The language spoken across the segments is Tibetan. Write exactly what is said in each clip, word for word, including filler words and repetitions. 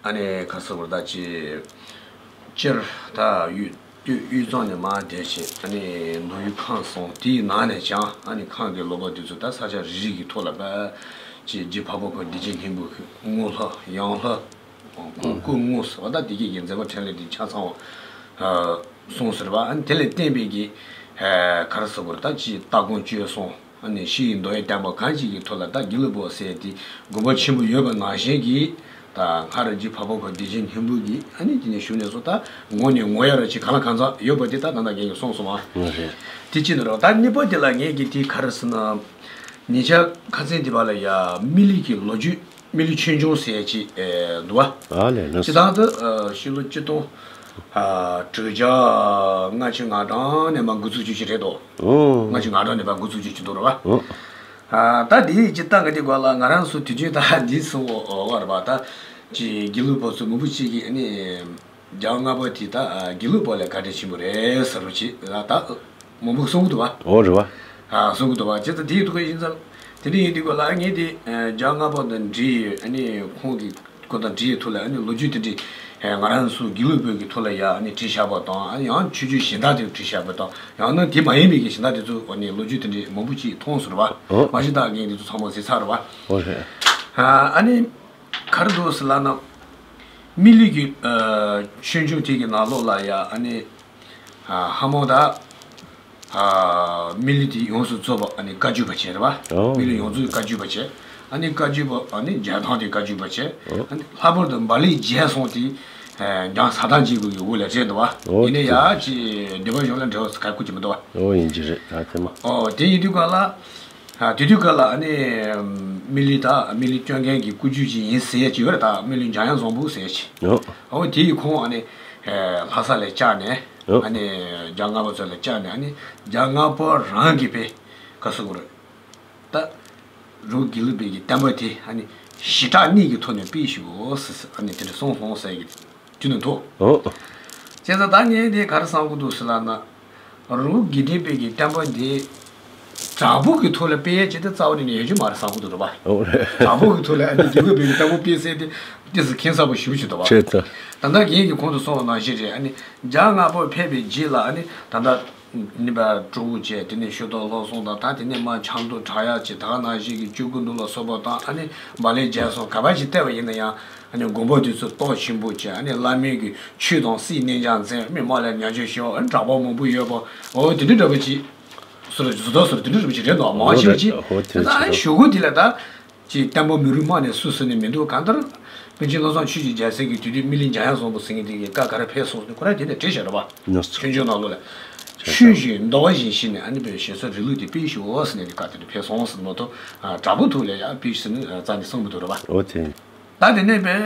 ཨ་ནི་ག་རེ་ཟེར་དགོས་རེད། ད་ཅིག་སྤྱིར་ད་ཡུལ་སྟོད་དབུས་གཙང་ནས་མར་བསྡད་བྱས། ཨ་ནི་མདོ་དབུས་ཁམས་གསུམ། དེའི་ནང་ནས་ཀྱང་ཨ་ནི་ཁམས་ཀྱི་ལུང་པ་དེ་ཚོ་ད་ས་ཆ་རེ་རེ་གི་ཐོག་ལ་ཕར་ཅིག་རྗེ་འཕགས་པ་ཁོ་བདེ་ཆེན་སྙིང་པོ་གི་དངོས་ལྷ་ཡང་ལྷ། སྐུ་སྐུ་དངོས་ཟེར་བ་ད་དེ་གས་ཀྱི་མཛད་པ་འཕྲིན་ལས་དེ་ཆ་ཚང་བ་གསུངས་ཟེར་བ། ཨ་ནི་དེ་ལས་བརྟེན་པའི་གི་ག་རེ་ཟེར་དགོས་རེད། ད་ཅིག་ལྟ་སྒོམ་སྤྱོད་གསུམ། ཨ་ནི་ཕྱི་ཡི་མདོ་ཡི་བསྟན་པ་གང་ཞིག་གི་ཐོག་ལ་ད་དགེ་ལུགས་པ་ཟེར་དེ་དགོངས་པ་ཆེན་པོ་ཡོད་པ་ནང་བཞིན་གྱི། ད་སྔར་རྗེ་འཕགས་པ་ཁོ་བདེ་ཆེན་སྙིང་པོ་གི་ཨ་ནི་དེ་ནས་ཞུ་ནས་སོ་ད་ངོ་ནས་ངོ་ཡ་ར་ཅིག་གང་ལ་གང་འཚམ་ཡོད་པ་དེ་ད་ད་ལྟ་ངས་ཀྱི་གསུངས་སོང་བ། ངོ་རེད། དེ་ཅི་ནི་རོགས་ད་གཉིས་པ་དེ་ལ་ངས་ཀྱི་དེ་ག་རེ་ཟེར་ན། ཉེ་ཆར་ཁ་སང་དེ་བ་ལ་ཡ་སྨིན་གླིང་གི་ལོ་རྒྱུས། སྨིན་གླིང་ཆོས་འབྱུང་ཟེར་ཅིག་ཨེ་འདུག་བ། ཨ་ལས་ལགས་སོ། སྤྱིར་བཏང་དུ་ཨ་ཕྱི་ལོ་ཆིག་སྟོང་ཨ་དྲུག་བརྒྱ་ལྔ་བཅུ་ང་གྲངས་ནས་མར་འགོ་ཚུགས་རྒྱུ་ཅིག་རེད་དོ། ཨོ། ལྔ་བཅུ་ང་གྲངས་ནས་མར་འགོ་ཚུགས་རྒྱུ་ཅིག་འདུག་རེད་བ། ཨོ། ཨ་ད་འདི་ཅིག་ལྟ་ག་དེ་ག་ལ་ང་རང་ཚོ་དུས་རྒྱུན་ད་འདི་སོང་བ་རེད་བ། ད་ཅིག་དགེ་ལུགས་པ་ཚོ་མང་པོ་ཅིག་གིས་ཨ་ནི། རྒྱལ་བ་ལྔ་པ་དེ་ད་དགེ་ལུགས་པ་ལ་བཀའ་དྲིན་ཆེན་པོ་རེད་ཟེར་རོ་ཅིག་ད་མང་པོ་གསུང་གི་འདུག་བ། ཨོ་རེད་བ། ཨ་གསུང་གི་འདུག་བ། ཇི་ལྟར་དེའི་ཐོག་ཡིན་ཙང་། དེ་འདྲ་ཡིན་དུས་ག་ལ་ངས་དེ་རྒྱལ་བ་ལྔ་པ་དང་འབྲེལ་ཡོད་ཨ་ནི་ཁོང་གི་སྐུ་དང་འབྲེལ་ཡོད་ཐོག་ལ་ཨ་ནི་ལོ་རྒྱུས་དེ་འདྲ་ང་རང་ཚོ་དགེ་ལུགས་པའི་གི་ཐོག་ལ་ཡ་ཨ་ནི་བྲིས་བཞག་པ་དང་། ཨ་ནི་ཡང་ཆོས་བརྒྱུད་གཞན་དག་དེ་བྲིས་བཞག་པ་དང་། ཡང་ན་དེ་མ་ཡིན་པའི་གི་གཞན་དག་དེ་ཚོ་ཨ་ནི་ལོ་རྒྱུས་དེ་འདྲ་མང་པོ་ཅིག་མཐོང་སོང་རེད་བ། ཨོ། མ་གཞི་ད་ངས་དེ་ཚོ་ཚང་མ་གཟིགས་ཚར་རེད་བ། ཨོ་རེད། ཨ་ནི། ག་རེ་འདུག་ཟེར་ལབ་ན། སྨིན་གླིང་གི་ཨ་ཆོས་འབྱུང་དེ་གི་ནང་ལོགས་ལ་ཡ་ཨ་ནི་ཨ་ཧ་མོ་ད་ཨ་སྨིན་གླིང་དེ་ཡོངས་སུ་རྫོགས་པ་ཨ་ནི་བཀའ་བརྒྱུད་པ་བྱས་རེད་བ། ཨོ། སྨིན་གླིང་ཡོངས་རྫོགས་བཀའ་བརྒྱུད་པ་བྱས། ཨ་ནི་བཀའ་བརྒྱུད་པ་ཨ་ནི་རྒྱལ་ཐང་དེ་བཀའ་བརྒྱུད་པ་བྱས། ཨོ། ཨ་ནི་ལྷག་པར་དུ་བ་ལི་རྒྱལ་གསུམ་དེ་ཨ་འཇང་ས་ཐང་རྒྱལ་པོ་གི་འོག་ལ་རེད་འདུག་བ། ཨོ། ཡིན་ནའི་ཡ་ཅིག་སྡེ་པ་གཞུང་ལ་འབྲེལ་བ་ཟེར་ག་གུ་ཅི་མི་འདུག་བ། ཨོ་ཡིན་གྱི་རེད་ད་དེ་མ། ཨོ་དེ་ཡིན་དུས་ག་ལ། ཨ་དེ་དུས་སྐབས་ལ་ཨ་ནི་སྨིན་གླིང་ད་སྨིན་གླིང་སྐྱོང་མཁན་གྱི་སྐུ་རྒྱུད་ཅིག་ཡིན་ཟེར་ཡ་ཅིག་ཡོད་རེད། ད་སྨིན་གླིང་འཇམ་དབྱངས་བཟང་པོ་ཟེར་ཡ་ཅིག། ཨོ། ཨོ་དེ་ཡི་ཁོང་ཨ་ནི་ཨེ་ལྷ་ས་ལ་བཅར་ནས། ཨོ། ཨ་ནི་རྒྱལ་བ་ལྔ་པ་ཚོ་ལ་བཅར་ནས་ཨ་ནི་རྒྱལ་བ་ལྔ་པ་རང་གིས་པས་ག་ཟེར་དགོས་རེད། ད་རང་དགེ་ལུགས་པའི་གི་བསྟན་པ་དེ་ཨ་ནི་ཞི་དྲག་གཉིས་ཀྱི་ཐོག་ནས་སྤེལ་ཞུ་ཟེར་ཨ་ནི་དེ་འདྲ་གསུངས་སོང་ཟེར་གི། དུས་ནས་ཐོག་ཨོ། བྱས་ཙང་ད་ངས་དེ་ག་རེ་བསམ་གི་འདུག་ཟེར་ལབ་ན། རང་དགེ་ལྡན་པའི་གི་བསྟན་པ་འདི་དྲང་པོ་གི་ཐོག་ལ་སྤེལ་ཡས་ཅིག་དེ་རྩ་བ་ནས་ནས་ཡོད་རྒྱུ་མ་རེད་བསམ་གི་འདུག་རེད་པ། ཨོ་རེད། དྲང་པོ་གི་ཐོག་ལ་ཨ་ནི་དགེ་ལུགས་པའི་གི་བསྟན་པ་སྤེལ་ཟེར་དེ་ཏོག་ཙམ་ཁེངས་ས་པོ་ཞེ་པོ་ཅིག་འདུག་པ། བྱས་ཙང་། ད་ལྟ་རྒན་གྱིས་གོང་དུ་གསུངས་པ་ནང་བཞིན་རེད། ཨ་ནི་རྒྱལ་བ་ལྔ་པ་ཕེབས་པའི་རྗེས་ལ་ཨ་ནི་ད་ལྟ་ནི་པ་སྤྲོ་བོ་བྱས། དེ་ནས་ཞུ་དག་ལྷག་བསམ་དང་། ད་དེ་ནས་མར་ཆབ་མདོ་བྲག་གཡབ་བྱས། ད་ག་ནང་བཞིན་གྱི་ཆོས་སྐུ་མདོ་ལ་སོགས་པ་དང་། ཨ་ནི་བ་ལི་རྒྱལ་གསུམ་ག་པར་ཅིག་བལྟས་པ་ཡིན་ན་ཡང་། ཨ་ནི་དགོན་པ་དེ་ཚོ་སྟོབས་ཆེན་པོ་བྱས། ཨ་ནི་བླ་མའི་གི་ཆོས་དང་སྲིད་གནས་ཀྱང་མཛད། མི་མང་ལ་ཉམས་ཆག་ཤོར། ཨ་ནི་གྲྭ་པ་མང་པོ་ཡོད་པ། འོ་དེ་འདྲ་འདྲ་པོ་ཅིག་ཟུར་བཟོ་ལྟ་ཟུར་དེ་འདྲ་འདྲ་པོ་ཅིག་རེད་འདུག་མང་ཆེ་བ་ཅིག་ཨོ་རེད། ཨོ་དེ་ད་ཨ་ནི་ཞུ་སྒོ་དེ་ལ་ད་ཅིག་བསྟན་པ་མི་རུ་དམག་ནས་སུ་ཟེར་ནས་མི་འདུག་གང་ལྟར་པཎ་ཆེན་བློ་བཟང་ཆོས་ཀྱི་རྒྱལ་མཚན་གྱི་དུས་དུས་སྨིན་གླིང་འཇམ་དབྱངས་བཟང་པོ་ཟེར་མཁན་དེ་གི་བཀའ་ག་རེ་ཕེབས་སོང་ཟེར་ནས་ཁོ་རང་དེ་ནས་བྲིས་བཞག་རེད་པ། ཆོས་འབྱུང་ནང་ལོགས་ལ། ཆོས་བཞིན་མདོ་བ་བཞིན་ཤེས་ནས་ཨ་ནི་པའི་ཞེ་སོགས་རིང་ལུགས་དེ་སྤེལ་ཤོག་ཟེར་ནས་ཀྱི་བཀའ་དེ་འདྲ་ཕེབས་སོང་ཟེར་མ་གཏོགས། དྲག་པོ་ཐུགས་ལ་ཡ་སྤེལ་ཟེར་ནས་རྩ་ནས་གསུངས་མི་འདུག་རེད་པ། འོ་དེ། ད་དེ་ནས་པའི་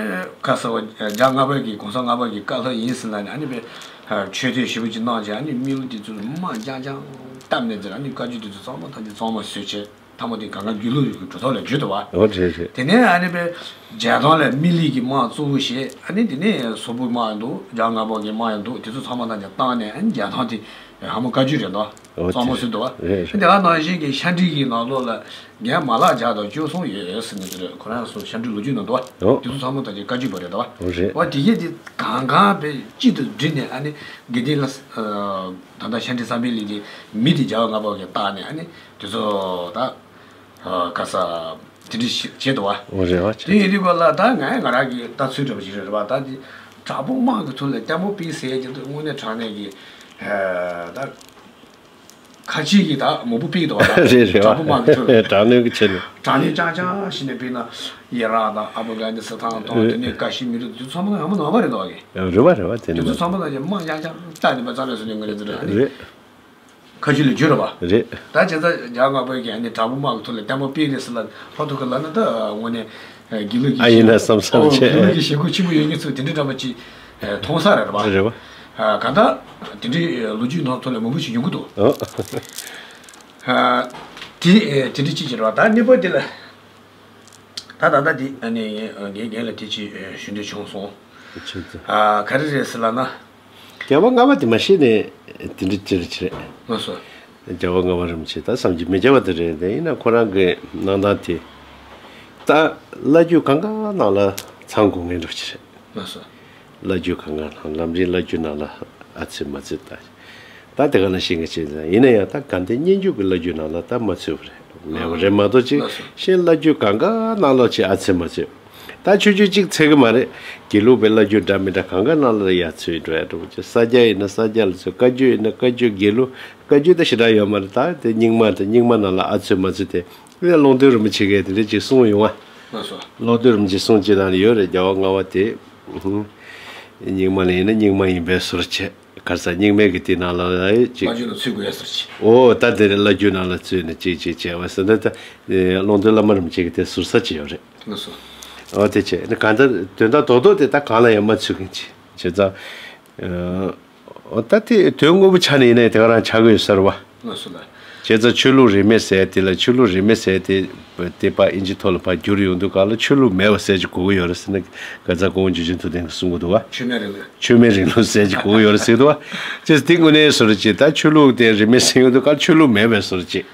ཁ་ས་བ་རྒྱལ་བ་ལྔ་པ་གི་གོང་ས་ལྔ་པ་གི་བཀའ་སློབ་ཡིན་ཟེར་ན་ནི་ཨ་ནི་པའི་ཆོས་དད་ཞེ་པོ་ཅིག་གནང་བྱས། ཨ་ནི་སྨིན་གླིང་དེ་ཚོ་དམག་རྐྱང་རྐྱང་བཏབ་ནས་ཟེར། ཨ་ནི་བཀའ་བརྒྱུད་དེ་ཚོ་ཚང་མ་ཐམས་ཅད་གཙང་མ་བཟོས་བྱས། ཐ་མ་དེ་གང་ག་དགེ་ལུགས་ཀྱི་གྲུབ་ཐོབ་ལ་བརྒྱུད་དོ་བ། འོ་རེད་རེད། དེ་ནས་ཨ་ནི་པའི་རྒྱལ་ཐང་ལ་སྨིན་གླིང་གི་དམག་གཙོ་བོ་བྱས། ཨ་ནི་དེ་ནས་སོག་པོའི་དམག་ཡང་འདུག་རྒྱལ་བ་ལྔ་པ་གི་དམག་ཡང་འདུག་དེ་ཚོ་ཚང་མ་ཐམས་ཅད་བཏང་ནས་ཨ་ནི་རྒྱལ་ཐང་དེ་ཧ་མོ་བཀའ་བརྒྱུད་རེད་འདུག་འོ་གཙང་མ་དེ་བཟོས་འདུག་བ། རེད་རེད། དེ་ག་ནང་བཞིན་གྱི་ཤ་འགྲིག་གི་ནང་ལོགས་ལ་རྒན་མ་ལག་བརྒྱ་དང་བཅུ་གསུམ་ཡོད་ཟེར་ནས་དེ་རེད། ཁོ་རང་ཚོ་ཤ་འགྲིག་ལོ་རྒྱུས་ནང་འདུག་བ། འོ། དེ་ཚོ་ཚང་མ་ཐམས་ཅད་བཀའ་བརྒྱུད་པ་རེད་འདུག་བ། འོ་རེད། བ་དེ་གས་དེ་གང་གང་པའི་གཅིག་ཏུ་བསྒྲིལ་ནས་ཨ་ནི་དགེ་ལྡན་ལ་ད་ལྟ་ཤ་འགྲིག་བསམ་འཕེལ་གླིང་དེ་མི་དེ་རྒྱལ་བ་ལྔ་པ་གིས་བཏགས་ནས་ཨ་ནི། དེ་ཚོ་ད་ག་ས་དེ་འདྲ་ཞིག་བྱེད་དུ་བ། འོ་རེད་བ། དེ་ཡིན་དུས་སྐོར་ལ་ད་ངས་ང་རང་གི་ལྟ་ཚུལ་འདྲ་བ་ཞིག་རེད་བ། ད་དེ་དྲག་པོ་དམག་གི་ཐོག་ལ་ལྟད་མོ་སྤེལ་ཟེར་གྱི་འདུག་དངོས་གནས་དྲང་གནས་ཀྱི་ད་ཁ་ཆེ་གི་ད་མང་པོ་སྤེལ་འདུག་བ། ད་རེད་རེད་བ། དྲག་པོ་དམག་གི་ཐོག་ལ་དྲག་གནོན་གྱི་ཆེད་ནས། དྲག་གནོན་རྐྱང་རྐྱང་ཞིག་ནས་སྤེལ་ན་ཡི་རག་དང་ཨབ་གྷ་ནི་སི་ཐན་དང་། རེད། དེ་ནས་ཀ་ཤི་མིར་དེ་ཚོ་ཚང་མ་ཡང་མ་ནང་པ་རེད་འདུག་བ། རེད་བ་རེད་བ། དེ་ནས་དེ་ཚོ་ཚང་མ་ལ་ཡང་དམག་རྐྱང་རྐྱང་བཏང་ནས་མ་རྩ་མེད་བཟོ་ནས་ངོས་ནས་ཚོ་རེད། ཨ་ནི། རེད། ཁ་ཆུ་ལ་འཇུ་ར་བ། རེད། ད་བྱས་ཙང་རྒྱལ་བ་ལྔ་པ་གིས་ཨ་ནི་དྲག་པོ་དམག་གི་ཐོག་ལ་ལྟད་མོ་སྤེལ་རེད་ཟེར་ལ་ཕོ་ཐུག་གི་ལ་ན་ད་དངོས་གནས་དགེ་ལུགས་ཀྱི་ཨ་ཡིན་ན་བསམ་བསམ་ཨོ་བྱས། དགེ་ལུགས་ཀྱི་ཞེན་ཁོག་ཆེན་པོ་ཡོད་མཁན་ཚོས་དེ་འདྲའི་འདྲ་པོ་ཅིག་མཐོང་ས་རེད་བ། རེད་བ། གང་ལྟར་དེ་འདྲའི་ལོ་རྒྱུས་ནང་ཐོག་ལ་མང་པོ་ཞིག་ཡོང་གི་འདུག་ཨོ། དེ་དེ་འདྲའི་ཅིག་བྱེད་ར་བ། ད་གཉིས་པ་དེ་ལ། ད་ད་ལྟ་འདི་ཨ་ནི་ངའི་རྒན་ལ་དེ་ཅིག་ཞུ་འདོད་བྱུང་སོང་། ཆུ་ཚོད། ཨ་ག་རེ་རེད་ཟེར་ལབ་ན། རྒྱལ་བ་ལྔ་པ་དེ་མ་ཤེས་ནས་དེ་འདྲ་ཅི་རེད་ཅི་རེད། ལགས་སོ། རྒྱལ་བ་ལྔ་པ་རིན་པོ་ཆེ་ད་བསམ་གྱིས་མི་ཁྱབ་པ་དེ་རེད། དེ་ཡིན་ན་ཁོ་རང་གི་གནང་སྟངས་དེ་ད་བླ་བརྒྱུད་གང་ག་ནང་ལ་ཚང་དགོས་ངེས་འདྲ་ཅི་རེད། ལགས་སོ། བླ་བརྒྱུད་གང་ག་ནང་ལམ་རིམ་བླ་བརྒྱུད་ནང་ལ་ཨ་ཚུད་མ་ཚུད་ད། ད་དེ་ག་ནང་བཞིན་གྱི་ཆེད་དུ་ཡིན་ན་ཡང་ད་དགའ་ལྡན་སྙན་བརྒྱུད་ཀྱི་བླ་བརྒྱུད་ནང་ལ་ད་མ་ཚུད་པ་རེད། མེད་པ་རེད་མ་གཏོགས་ཅིག་ལགས་སོ། གཞན་བླ་བརྒྱུད་གང་ག་ནང་ལོགས་ཅིག་ཨ་ཚུད་མ་ཚུད། ད་ཆོས་བརྒྱུད་གཅིག་ཚད་ཀྱི་མ་རེད། དགེ་ལུགས་པའི་བླ་བརྒྱུད་འདྲ་མི་འདྲ་གང་ག་ནང་ལ་ཡ་ཚུད་འགྲོ་ཡ་འགྲོ་བ་ཅིག་ས་སྐྱ་ཡིན་ན་ས་སྐྱ་ལ་ཚུད། བཀའ་བརྒྱུད་ཡིན་ན་བཀའ་བརྒྱུད་དགེ་ལུགས། བཀའ་བརྒྱུད་ད་ཞེ་དྲག་ཡོད་མ་རེད། ད་དེ་རྙིང་མ་དང་རྙིང་མ་ནང་ལ་ཨ་ཚུད་མ་ཚུད་དེ། དེ་ཀློང་རྡོལ་རིན་པོ་ཆེ་གིས་དེ་འདྲ་ཅིག་གསུངས་ཡོང་བ། ལགས་སོ། ཀློང་རྡོལ་རིན་པོ་ཆེ་གསུང་སྤྱི་དང་ཡོད་རེད། རྒྱལ་བ་ལྔ་པ་དེ། ཧུམ། རྙིང་མ་ལ་ཡིན་ན་རྙིང་མ་ཡིན་པའི་ཟུར་བྱས། ག་རེ་ཟེར་རྙིང་མའི་གི་དེ་ནང་ལ་ཡ་ཅིག་བླ་བརྒྱུད་ནང་ཚུད་དགོས་ཡ་ཟུར་བྱས། ཨོ་ད་དེ་རེད། བླ་བརྒྱུད་ནང་ལ་ཚུད་ནས་ཅིག་ཅིག་བྱས་པ་ཟེར་ན་ད། ཀློང་རྡོལ་བླ་མ་རིན་པོ་ཆེ་གིས་དེ་ཟུར་ཟ་བྱས་ཡོད་རེད། ལགས་སོ། ཨོ་དེ་བྱས་ནས་གང་ལྟར་དོན་དག་རྡོག་རྡོག་དེ་ད་གང་ལ་ཡང་མ་ཚུད་མཁན་ཅིག་བྱས་ཙང་། ཨོ་ད་དེ་དོན་དངོས་པོ་ཆ་ནས་ཡིན་ན་དེ་ག་རང་ཆགས་ཀྱི་ཡོད་ས་རེད་བ། ལགས་སོ་ལགས། བྱས་ཙང་ཆོས་ལུགས་རིས་མེད་ཟེར་དེ་ལ་ཆོས་ལུགས་རིས་མེད་ཟེར་དེ། དེ་ཕར་ཨིན་ཇི་ཐོག་ལ་ཕར་བསྒྱུར་ཡོང་དུས་སྒང་ལ་ཆོས་ལུགས་མེད་པ་ཟེར་གྱི་གོ་གི་ཡོད་རེད་ཟེར་ན་ག་ཚ་གོང་འཇུ་ཆེན་ཐུབ་བསྟན་གྱིས་གསུང་གི་འདུག་བ། ཆོས་མེད་རིང་ལུགས། ཆོས་མེད་རིང་ལུགས་ཟེར་གྱི་གོ་གི་ཡོད་རེད་ཟེར་གྱི་འདུག་བ། བྱས་ཙང་དེ་དངོས་གནས་བཟོ་འདྲ་ཅིག་ད་ཆོས་ལུགས་དེ་རིས་མེད་ཟེར་ཡོང་དུས་སྒང་ཆོས་ལུགས་མེད་པའི་བཟོ་འདྲ་ཅིག་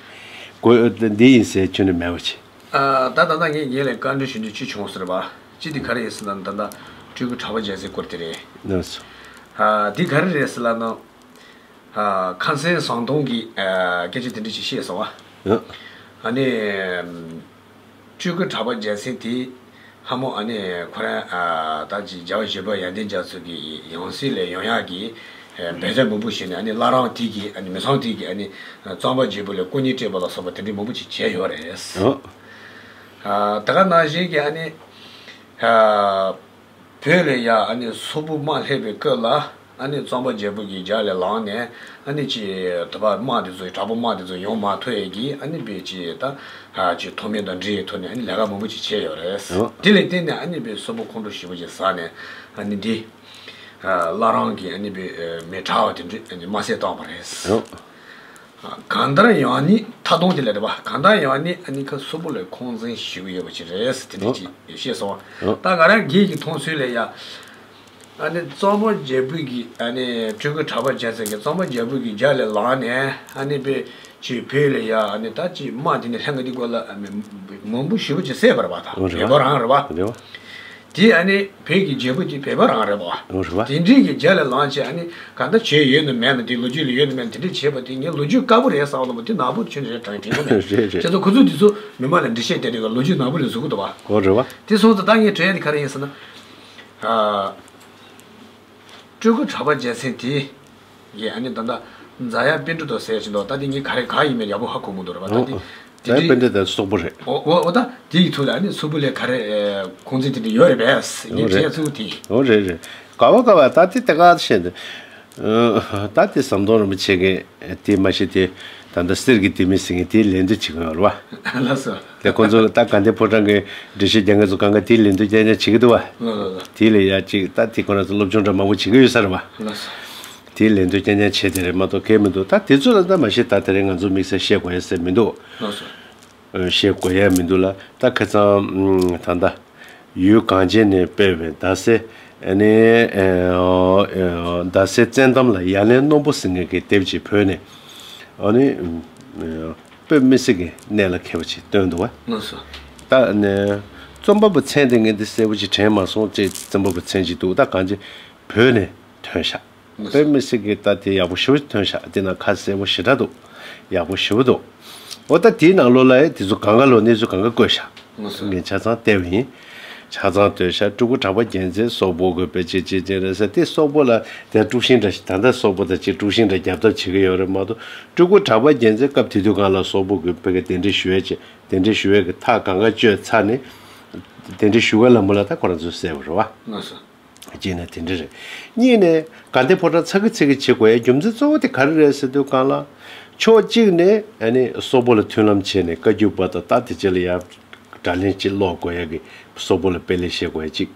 གོ་འདི་ཡིན་ཟེར་ཁྱོན་ནས་མེད་པ་ཅིག་ཨ། ད་ད་ལྟ་ངས་ངེད་ལ་བཀའ་འདྲི་ཞུ་འདོད་ཅི་བྱུང་ཟེར་བ། ཅི་འདི་ག་རེ་ཡིན་ཟེར་ན་ད་ལྟ་སྤྲུལ་སྐུ་གྲགས་པ་རྒྱལ་མཚན་སྐོར་དེ་རེད། ལགས་སོ། ཨ། འདི་ག་རེ་རེད་ཟེར་ལབ་ན། ཨ། ཁ་སང་ཟམ་གདོང་གིས་ཨ། སྐད་ཆ་དེ་འདྲ་ཞིག་བཤད་སོང་བ། ཨ་ནི། སྤྲུལ་སྐུ་གྲགས་པ་རྒྱལ་མཚན་དེ་ཧ་མོ་ཨ་ནི་ཁོ་རང་ཨ། ད་ཅིག་རྒྱལ་བ་བཞི་པ་ཡོན་ཏན་རྒྱ་མཚོ་གི་ཡང་སྲིད་ལ་ཡོང་ཡག་གི་འབད་བརྩོན་མང་པོ་བྱས་ནས་ཨ་ནི་བླ་བྲང་དེ་གི་ཨ་ནི་མི་ཚང་དེ་གི་ཨ་ནི་གཙང་པ་རྒྱལ་པོ་ལ་སྐུ་ཉིད་སྤྲད་པ་ལ་སོགས་པ་དེ་འདྲའི་མང་པོ་ཅིག་བྱས་ཡོད་རེད། ཨ། ད་ག་ནང་བཞིན་གྱི་ཨ་ནི། ཨ། བོད་ལ་ཡ་ཨ་ནི་སོག་པོ་དམག་སླེབས་པའི་སྐབས་ལ་ཨ་ནི་གཙང་པ་རྒྱལ་པོ་གི་རྒྱབ་ལ་ལངས་ནས་ཨ་ནི་ཅི་དོ་བ་དམག་དེ་ཚོ་དྲག་པོ་དམག་དེ་ཚོ་ཡོང་མ་ཐུབ་ཡས་ཀྱི་ཨ་ནི་བེད་ཅི་ད་ཨ་ཅི་ཐོག་མེད་དང་འབྲེལ་ཡོད་ཐོག་ནས་ཨ་ནི་ལས་ཀ་མང་པོ་ཅིག་བྱས་ཡོད་རེད། ཨོ། དེ་ལ་བརྟེན་ནས་ཨ་ནི་བེད་སོག་པོ་ཁོང་ཁྲོ་ཞེ་པོ་ཅིག་ཟ་ནས་ཨ་ནི་འདི་ཨ་བླ་བྲང་གི་ཨ་ནི་བེད་མི་དྲག་པ་དེ་འདྲ་ཨ་ནི་དམར་གསོད་བཏང་བ་རེད། ཨོ། གང་ལྟར་ཡང་ནི་མཐའ་སྟོངས་དེ་ལ་རེད་པ། གང་ལྟར་ཡང་ནི་ཨ་ནི་ཁ་སོག་པོ་ལ་ཁོང་འཛིན་ཞུ་གི་ཡོད་པ་ཅིག་རེད་ཟེར་དེ་འདྲ་ཅིག་བཤད་སོང་བ། ད་ང་རང་སྒེར་གྱི་མཐོང་ཚུལ་ལ་ཡ། ཨ་ནི་གཙང་པ་རྒྱལ་པོ་གི་ཨ་ནི་སྤྲུལ་སྐུ་གྲགས་པ་རྒྱལ་མཚན་གྱི་གཙང་པ་རྒྱལ་པོ་གི་རྒྱབ་ལ་ལངས་ནས་ཨ་ནི་བེད་ཅི་བོད་ལ་ཡ་ཨ་ནི་ད་ཅི་དམག་དེ་ནི་ལྷན་ཁ་དེ་སྐོར་ལ་ཨ་ནི་མང་པོ་ཞེ་པོ་ཅིག་བསད་པ་རེད་པ། ད་རེད་པ། བོད་པ་རང་རེད་པ། རེད་པ། དེ་ཨ་ནི་བོད་ཀྱི་རྒྱལ་པོ་དེ་བོད་པ་རང་རེད་པ། ཨོ་རེད་པ། དེ་འདྲའི་གི་རྒྱ་ལ་ལངས་བྱས་ཨ་ནི་ག་འདྲ་བྱས་ཡོད་ན་མེད་ན་དེ་ལོ་རྒྱུས་ལ་ཡོད་ན་མེད་ན་དེ་འདྲ་བྱས་པ་དེ་ངས་ལོ་རྒྱུས་དཀར་པོ་རེད་བསམ་བློ་མ་དེ་ནག་པོ་ཁྱོན་ནས་རེད་དྲན་དྲན་གྱི་མེད། རེད་རེད། བྱས་ཙང་ཁོ་ཚོ་དེ་ཚོ་མི་མང་ལ་འགྲེལ་བཤད་དེ་འདྲ་གི་ལོ་རྒྱུས་ནག་པོ་ལ་བཟོ་གི་འདུག་པ། ཨོ་རེད་པ། དེ་སོང་ཙང་ད་ངས་དྲན་ཡ་དེ་ག་རེ་ཡིན་ཟེར་ན། ཨ། སྤྲུལ་སྐུ་གྲགས་པ་རྒྱལ་མཚན་དེ། ཡེ་ཨ་ནི་ད་ལྟ་རྫ་གཡག་པཎྜི་ཏ་ཟེར་གྱི་འདུག་ད་དེ་ངས་ག་རེ་ག་ཡིན་མིན་ཡག་པོ་ཧ་གོ་མི་འདུག་རེད་པ། ད་དེ་ཨོ། དེ་རྫ་གཡག་འདྲའི་པཎྜི་ཏ་སོག་པོ་རེད། ཨོ་ཨོ་ཨོ་ད་དེ་ཡི་ཐོག་ལ་ཨ་ནི་སོག་པོ་ལ་ག་རེ་ཁོང་ཚོས་དེ་འདྲ་ཡོད་རེད་པས་ངས་ཨོ་དྲན་རེད། ཚུལ་དེ། ཨོ་རེད་རེད། ག་བ་ག་བ་ད་དེ་དེ་ག་བཤད་འདུག་ད་དེ་ཟམ་གདོང་རིན་པོ་ཆེ་གིས་དེ་མ་གཞི་དེ་ད་ལྟ་གསེར་གྱི་ལྡེ་མིག་ཟེར་མཁན་དེའི་ལན་དུ་བྱེད་ཀྱི་ཡོད་རེད་པ། ལགས་སོ། དེ་ཁོང་ཚོ་ད་དགའ་ལྡན་ཕོ་བྲང་གི་འགྲེལ་བཤད་རྒྱག་མཁན་ཚོ་གང་ག་དེའི་ལན་དུ་རྐྱང་རྐྱང་བྱེད་ཀྱི་འདུག་པ། ལགས་ལགས་ལགས། དེ་ལ་ཡ་གཅིག་ད་དེ་ཁོ་རང་ཚོ་སློབ་སྦྱོང་འདྲ་མང་པོ་བྱེད་ཀྱི་ཡོད་ས་རེད་པ། ལགས་སོ། དེའི་ལན་དུ་རྐྱང་རྐྱང་བྱས་དེ་རེད་མ་གཏོགས་གང་ཡང་མི་འདུག་ད་དེ་ཚོ་ལ་ད་མ་གཞི་ད་དེ་རིང་ང་ཚོ་དམིགས་བསལ་བཤད་དགོས་ཡ་ཟེར་མི་འདུག་ལགས་སོ། ཨ། བཤད་དགོས་ཡ་མི་འདུག་ལ་ད་ཁ་སང་ད་ལྟ་ཡུལ་གངས་ཅན་ནས་སྤེལ་བའི་ཟླ་ཟེར་ཨ་ནི་ཨ་ཟླ་ཟེར་བཙན་གཏམ་ལ་ཡ་ལན་རྣོན་པོ་ཟེར་མཁན་གྱི་དེབ་ཅིག་བོད་ནས་ཨ་ནི་དཔེ་མི་སྲིད་ཀྱི་གནད་ལ་འཁེལ་བ་ཅིག་བཏོན་འདུག་པ། ལགས་སོ། ད་ནི་རྩོམ་པ་པོ་མཚན་དེ་ངས་འདི་གསལ་པོ་ཅིག་དྲན་མ་སོང་ཅེས་རྩོམ་པ་པོ་མཚན་ཅིག་འདུག་ད་གངས་ཅན་བོད་ནས་ཐོན་ཤག་དཔེ་མི་སྲིད་ཀྱི་ད་དེ་ཡག་པོ་ཞེ་པོ་ཐོན་ཤག་དེ་ནང་ཁ་གསལ་པོ་ཞེ་དྲག་འདུག་ཡག་པོ་ཞེ་པོ་འདུག་འོ་ད་དེའི་ནང་ལོགས་ལ་དེ་ཚོ་གང་ག་ལོ་གནས་ཚུལ་གང་ག་བཀོད་ཤག་ངས་ཆ་ཚང་བལྟས་པ་ཡིན། ཆ་ཚང་བལྟས་ཤག་སྤྲུལ་སྐུ་གྲགས་པ་རྒྱལ་མཚན་སོག་པོ་གི་དཔེ་ཅིག་ཅིག་ཅིག་རེད་ཟེར་དེ་སོག་པོ་ལ་དེ་དཀྲུག་ཤིང་འདྲ་ཞིག་ད་ལྟ་སོག་པོ་དང་ཅིག་དཀྲུག་ཤིང་འདྲ་རྒྱབ་ཐབས་བྱེད་ཀྱི་ཡོད་རེད་མ་གཏོགས་སྤྲུལ་སྐུ་གྲགས་པ་རྒྱལ་མཚན་སྐབས་དེ་དུས་སྒང་ལ་སོག་པོ་གི་དཔེ་གི་གདན་འདྲེན་ཞུ་ཡས་ཅིག་གདན་འདྲེན་ཞུ་ཡས་ཀྱི་ཐག་གང་ག་གཅོད་ཚར་ནས་གདན་འདྲེན་ཞུ་ག་ལ་མོ་ལ་ད་ཁོ་རང་ཚོས་གསལ་པོ་རེད་པ། ལགས་སོ། གཅིག་ནས་དེ་འདྲ་རེད། གཉིས་ནས་དགའ་ལྡན་ཕོ་བྲང་ཚ་གི་ཚིག་གི་བྱེད་དགོས་ཡ་རྒྱུ་མཚན་གཙོ་བོ་དེ་ག་རེ་རེད་ཟེར་དུས་སྒང་ལ། ཕྱོགས་གཅིག་ནས་ཨ་ནི་སོག་པོ་ལ་མཐུན་ལམ་བྱས་ནས་བཀའ་བརྒྱུད་པ་དང་ད་དེ་རྗེས་ལ་ཡ་དགྲ་ལན་གཅིག་སློག་དགོས་ཡ་གི་སོག་པོ་ལ་དཔེ་ལེན་བྱེད་དགོས་ཡ་གཅིག་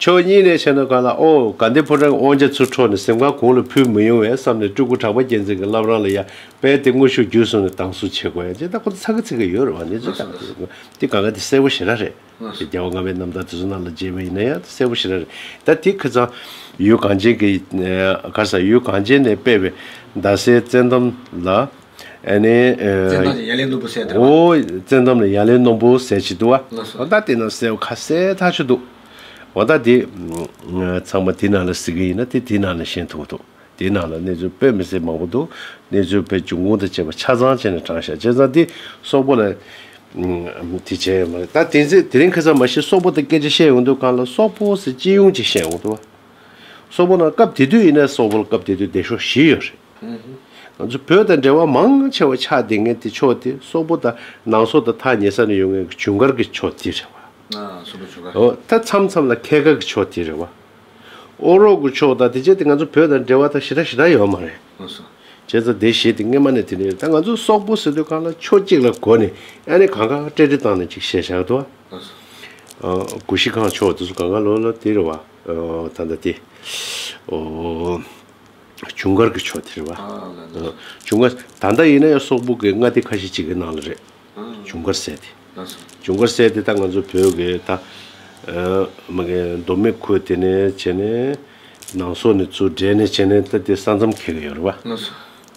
ཕྱོགས་གཉིས་ནས་བྱས་ན་སྒང་ལ་ཨོ་དགའ་ལྡན་ཕོ་བྲང་གི་དབང་ཆ་ཚུར་འཕྲོག་ནས་གཟིམ་ཁང་གོང་ལ་ཕུལ་མི་ཡོང་བས་བསམ་ནས་སྤྲུལ་སྐུ་གྲགས་པ་རྒྱལ་མཚན་གྱི་བླ་བྲང་ལ་ཡ་དཔེ་དེ་དངོས་ཤུགས་བརྒྱུད་སོང་ནས་དྭངས་གསལ་བྱེད་དགོས་ཡ་ཅེས་ད་ཁོ་ཚོ་ཚ་གི་ཚིག་གི་ཡོད་རེད་བ། གནས་ཚུལ་ད་དེ་གང་ག་དེ་གསལ་པོ་ཞེ་དྲག་རེད། རྒྱལ་བ་ལྔ་པའི་རྣམ་ཐར་དེ་ཚོ་ནང་ལ་མཇལ་བ་ཡིན་ན་ཡང་གསལ་པོ་ཞེ་དྲག་རེད། ད་དེ་ཁ་སང་ཡུལ་གངས་ཅན་གྱི་ག་རེ་ཟེར་ཡུལ་གངས་ཅན་ནས་སྤེལ་བའི་ཟླ་ཟེར་བཙན་གཏམ་ལ་ཨ་ནི་བཙན་གཏམ་ལ་ཡ་ལན་རྣོན་པོ་ཟེར་དེ་རེད་པ། ཨོ་བཙན་གཏམ་ལ་ཡ་ལན་རྣོན་པོ་ཟེར་གྱི་འདུག་པ། ལགས་སོ། ད་དེ་ནང་གསལ་པོ་ཁ་གསལ་ཐག་ཆོད་འདུག་འོ་ད་དེ་ཚང་མ་དེ་ནང་ལ་གཟིགས་ཀྱི་ཡིན་ན་དེ་དེ་ནང་ལ་ཤེས་ཐུབ་འདུག་དེའི་ནང་ལ་གནས་ཚུལ་དཔེ་མི་སྲིད་མང་པོ་འདུག་གནས་ཚུལ་དཔེ་འབྱུང་ཁུངས་དང་བཅས་པ་ཆ་ཚང་བྱས་ནས་དྲངས་བཞག་བྱས་ཙང་དེ་སོག་པོ་ལ་དེ་བྱས་ཡོད་མ་རེད། ད་དེ་ཚེ་དེ་རིང་ཁ་སང་མ་གཞི་སོག་པོ་དང་སྐད་ཆ་བཤད་ཡོང་དུས་གང་ལ་སོག་པོ་ཟེར་སྤྱི་ཡོངས་ཀྱི་བཤད་ཡོང་འདུག་སོག་པོ་ནང་སྐབས་དེ་དུས་ཡིན་ན་སོག་པོ་ལ་སྐབས་དེ་དུས་སྡེ་ཤོག་བཞི་ཡོད་རེད། ང་ཚོ་བོད་དང་འབྲེལ་བ་མང་ཆེ་བ་ཆགས་བསྡད་མཁན་དེ་ཕྱོགས་དེ་སོག་པོ་དང་ནང་སོག་དང་ཐག་ཉེ་ས་ནས་ཡོང་མཁན་གྱི་ཇུན་གར་གྱི་ཕྱོགས་དེ་རེད་བ། ཨ་སོག་པོ་ཇུན་གར། ཨོ་ད་མཚམས་མཚམས་ལ་ཁལ་ཁ་གི་ཕྱོགས་དེ་རེད་བ། ཨོ་རོག་གི་ཕྱོགས་དང་དེ་བྱས་ཏེ་ང་ཚོ་བོད་དང་འབྲེལ་བ་དང་ཞེ་དྲག་ཞེ་དྲག་ཡོད་མ་རེད། ཨོ་སོ། བྱས་ཙང་དེ་བཞི་དེ་སྔོན་མ་ནས་དེ་འདྲ་རེད། ད་ང་ཚོ་སོག་པོ་ཟེར་དུས་གང་ལ་ཕྱོགས་གཅིག་ལ་གོ་ནས་ཨ་ནི་གང་ག་ཏྲེ་ཏྲེ་བཏང་ནས་ཅིག་བཤད་བཞག་འདུག་ཨོ་སོ། ཨ་གུ་ཤྲི་ཁང་ཕྱོགས་དེ་ཚོ་གང་ག་ལོ་ལ་དེ་རེད་བ། ཨ་ད་ལྟ་དེ་ཨོ་ཇུན་གར་གྱི་ཕྱོགས་དེ་རེད་བ། ཨ་ལ་ལ། ཨ་ཇུན་གར་ད་ལྟ་ཡིན་ན་ཡང་སོག་པོ་གི་མངའ་སྡེ་ཁ་ཤས་ཅིག་གི་ནང་ལ་རེད། ཨ་ཇུན་གར་ཟེར་དེ། ལགས་སོ། ཇུན་གར་ཟེར་དེ་ད་ང་ཚོ་བོད་ཀྱི་ད་ཨ་མ་གི་མདོ་སྨད་ཁུལ་དེ་ནས་བྱས་ནས་ནང་སོག་ནས་ཚུར་འདྲེས་ནས་བྱས་ནས་ད་དེ་ས་མཚམས་འཁེལ་གི་ཡོད་རེད་བ། ལགས་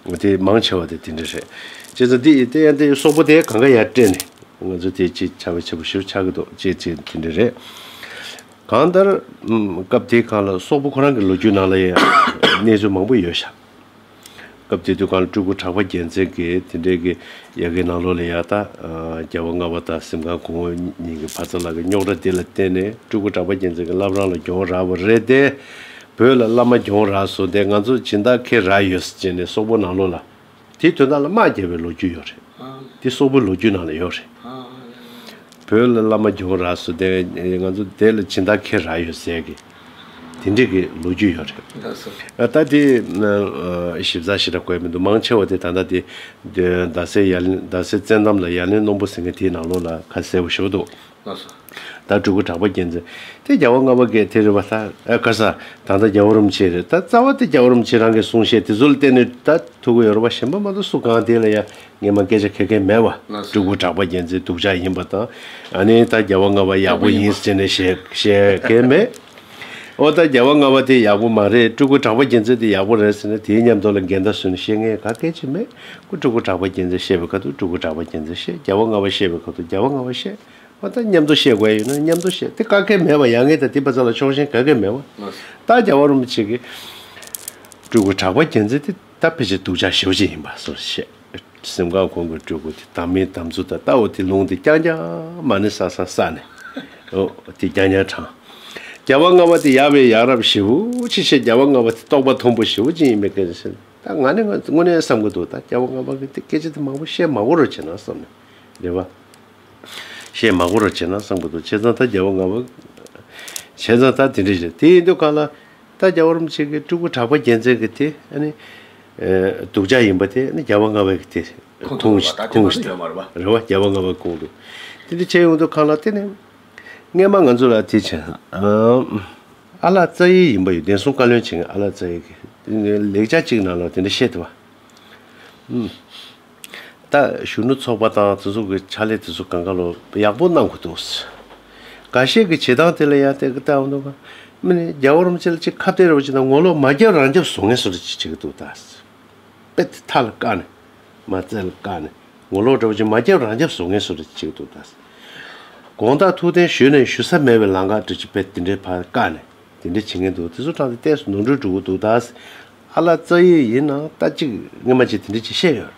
སོ། དེ་མང་ཆེ་བ་དེ་དེ་འདྲ་རེད། བྱས་ཙང་དེ་དེ་ཡང་དེ་སོག་པོ་དེ་གང་ག་ཡར་སྤྲད་ནས་ང་ཚོ་དེ་ཅིག་ཆ་བ་ཆེ་པོ་ཞིག་ཆགས་ཀྱི་འདུག་ཅེས་ཅེས་དེ་འདྲ་རེད། གང་ལྟར་ཨམ་སྐབས་དེའི་སྒང་ལ་སོག་པོ་ཁོ་རང་གི་ལོ་རྒྱུས་ནང་ལ་ཡང་གནས་ཚུལ་མང་པོ་ཡོད་ཤག་སྐབས་དེ་དུས་སྒང་ལ་སྤྲུལ་སྐུ་གྲགས་པ་རྒྱལ་མཚན་གྱིས་དེ་འདྲའི་གི་ཡ་གི་ནང་ལོགས་ལ་ཡ་ད་ཨ་རྒྱལ་བ་ལྔ་པ་དང་གཟིམ་ཁང་གོང་འོག་གཉིས་ཀྱི་བར་མཚམས་ལ་གི་རྙོག་དྲ་དེ་ལ་བརྟེན་ནས་སྤྲུལ་སྐུ་གྲགས་པ་རྒྱལ་མཚན་གྱི་བླ་བྲང་ལ་གྱོང་རག་པ་རེད་དེ། བོད་ལ་བླ་མ་གྱོང་རག་སོང་སྟེ་ང་ཚོ་སྦྱིན་བདག་ཁེ་རག་ཡོད་ཟེར་བྱས་ནས་སོག་པོ་ནང་ལོགས་ལ། དེའི་དོན་དག་ལ་དམག་རྒྱབ་པའི་ལོ་རྒྱུས་ཡོད་རེད། ཨ། དེ་སོག་པོའི་ལོ་རྒྱུས་ནང་ལ་ཡོད་རེད། ཨ། བོད་ལ་བླ་མ་གྱོང་རག་སོང་སྟེ་ང་ཚོ་དེ་ལ་སྦྱིན་བདག་ཁེ་རག་ཡོད་ཟེར་གི། དེ་འདྲའི་གི་ལོ་རྒྱུས་ཡོད་རེད། ལགས་སོ། ཨ་ད་དེ་ཨ་ཞིབ་ཚགས་ཞེ་དྲག་གོ་ཡ་མི་འདུག་མང་ཆེ་བ་དེ་ད་ལྟ་དེ་རྡ་སའི་ཡ་ལན་རྡ་སའི་བཙན་འདམ་ལ་ཡ་ལན་སྣུམ་པོ་ཟེར་མཁན་དེའི་ནང་ལོགས་ལ་ཁ་གསལ་པོ་ཞེ་པོ་འདུག་ལགས་སོ། ད་སྤྲུལ་སྐུ་གྲགས་པ་རྒྱལ་མཚན། དེ་རྒྱལ་བ་ལྔ་པ་གིས་དེ་རེད་པ། ད་ཨ་ཁ་ས་ད་ལྟ་རྒྱལ་བ་རིན་པོ་ཆེ་རེད། ད་རྩ་བ་དེ་རྒྱལ་བ་རིན་པོ་ཆེ་རང་གི་གསུང་བཤད་དེ་ཚོ་ལ་བརྟེན་ནས་ད་ཐུག་གི་ཡོད་རེད་པ། གཞན་པ་མ་གཏོགས་སུ་གང་དེ་ལ་ཡ་ངས་མ་སྐད་ཆ་ག་གེ་མེད་པ། ལགས་སོ། སྤྲུལ་སྐུ་གྲགས་པ་རྒྱལ་མཚན་སྡུག་ཅག་ཡིན་པ་དང་། ཨ་ནི་ད་རྒྱལ་བ་ལྔ་པ་ཡག་པོ་ཡིན་ཟེར་ནས་བཤད་བཤད་གི་མེད། འོ་ད་རྒྱལ་བ་ལྔ་པ་དེ་ཡག་པོ་མ་རེད། སྤྲུལ་སྐུ་གྲགས་པ་རྒྱལ་མཚན་དེ་ཡག་པོ་རེད་ཟེར་ན་དེའི་མཉམ་དུ་ལ་འགལ་ཟླ་བཟོས་ནས་བཤད་མཁན་ག་གེ་ཅིག་མེད། ཁོ་སྤྲུལ་སྐུ་གྲགས་པ་རྒྱལ་མཚན་བཤད་པའི་ཁ་ཐུག་སྤྲུལ་སྐུ་གྲགས་པ་རྒྱལ་མཚན་བཤད། རྒྱལ་བ་ལྔ་པ་བཤད་པའི་ཁ་ཐུག་རྒྱལ་བ་ལྔ་པ་བཤད། འོ་ད་མཉམ་དུ་བཤད་དགོས་ཡོད་ན་མཉམ་དུ་བཤད། དེ་ག་གེ་མེད་པ། ཡ་ངས་ད་དེ་པ་ཚ་ལ་ཕྱོགས་ཞེན་ག་གེ་མེད་པ། ད་རྒྱལ་བ་རིན་པོ་ཆེ་གིས་སྤྲུལ་སྐུ་གྲགས་པ་རྒྱལ་མཚན་དེ་ད་ཕལ་ཆེར་སྡུག་ཅག་ཞེ་པོ་ཅིག་ཡིན་པ་སོགས་བཤད། གཟིམ་ཁང་གོང་གི་སྤྲུལ་སྐུ་དེ་དམ་མིན་དམ་ཚུལ་དང་ལྟ་བ་དེ་ལུང་དེ་རྐྱང་རྐྱང་མ་ཎི་བསགས་བསགས་བསགས་ནས། འོ་དེ་རྐྱང་རྐྱང་དྲངས། རྒྱལ་བ་ལྔ་པ་དེ་ཡག་པའི་ཡག་རབས་ཞེ་པོ་ཅིག་བཤད། རྒྱལ་བ་ལྔ་པ་དེ་རྟོགས་པ་མཐོན་པོ་ཞེ་པོ་ཅིག་ཡིན་པའི་སྐད་ཆ་བཤད། ད་ང་ནི་ང་དངོས་གནས་བསམ་གྱི་འདུག་ད་རྒྱལ་བ་ལྔ་པ་གི་དེ་སྐད་ཆ་དེ་མང་པོ་བཤད་མ་དགོས་རོགས་བྱས་ན་བསམ་ནས་རེད་པ། བཤད་མ་དགོས་རོགས་བྱས་ན་བསམ་གྱི་འདུག་བྱས་ཙང་ད་རྒྱལ་བ་ལྔ་པ། བྱས་ཙང་ད་དེ་འདྲ་བྱས། དེ་ཡིན་དུས་གང་ལ་ད་རྒྱལ་བ་རིན་པོ་ཆེ་གི་སྤྲུལ་སྐུ་གྲགས་པ་རྒྱལ་མཚན་གི་དེ་ཨ་ནི་སྡུག་ཅག་ཡིན་པ་དེ་ཨ་ནི་རྒྱལ་བ་ལྔ་པ་གི་དེ་ཁུངས་ཁུངས་ཁུངས་ཤིག་ཡོད་མ་རེད་པ། རེད་པ། རྒྱལ་བ་ལྔ་པ་ཁུངས་འདུག་དེ་འདྲ་བྱས་ཡོང་དུས་གང་ལ་དེ་ནི། སྔས་མ་ང་ཚོ་ལ་དེ་བྱས། ཨ་ལགས་རྩ་ཡེ་ཡིན་པ་ཡོད། བདེན་སྲུང་བཀའ་བློན་བྱེད་མཁན་ཨ་ལགས་རྩ་ཡེ་གི་ལེགས་ཆ་གཅིག་ནང་ལ་དེ་འདྲ་བཤད་འདུག་པ། ཨུམ། ད་གཞོན་ནུ་ཚོགས་པ་དང་དེ་ཚོ་གི་ཕྱག་ལས་དེ་ཚོ་གང་ག་ལོ་ཡག་པོ་གནང་དགོས་འདུག་འགའ་ཤས་ཀྱི་བྱེད་སྟངས་དེ་ལ་ཡང་དེ་གི་ལྟ་བ་འདུག་ག་མི་ནི་རྒྱལ་བ་རིན་པོ་ཆེ་ལ་ཅིག་ཁ་གཏད་རོགས་བྱེད་དང་ངོ་ལོག་མ་རྒྱབ་རང་རྒྱབ་བཟོ་མཁན་བཟོ་འདྲ་ཅིག་བྱེད་ཀྱི་འདུག་ད། དཔེ་དེ་མཐའ་ལ་བཀག་ནས། མ་རྩ་ལ་བཀག་ནས། ངོ་ལོག་འདྲ་བོ་ཅིག་མ་རྒྱབ་རང་རྒྱབ་བཟོ་མཁན་བཟོ་འདྲ་ཅིག་བྱེད་ཀྱི་འདུག་ད། དགོང་དག་ཐུགས་བརྟན་ཞུས་ནས་ཞུ་ས་མེད་པའི་ལམ་ཁ་འདྲ་ཅིག་དཔེ་དེ་འདྲའི་ཕར་བཀག་ནས་དེ་འདྲ་བྱེད་མཁན་འདུག་དེ་ཚོ་དྲངས་ཏེ་ཏོག་ཙམ་ནོར་འཁྲུལ་འགྲོ་གི་འདུག་ད། ཨ་ལགས་རྩ་ཡེ་ཡིན་ནའང་ད་ཅིག་སྔོན་མ་ཅིག་དེ་འདྲ་ཅིག་བཤད་ཡོད།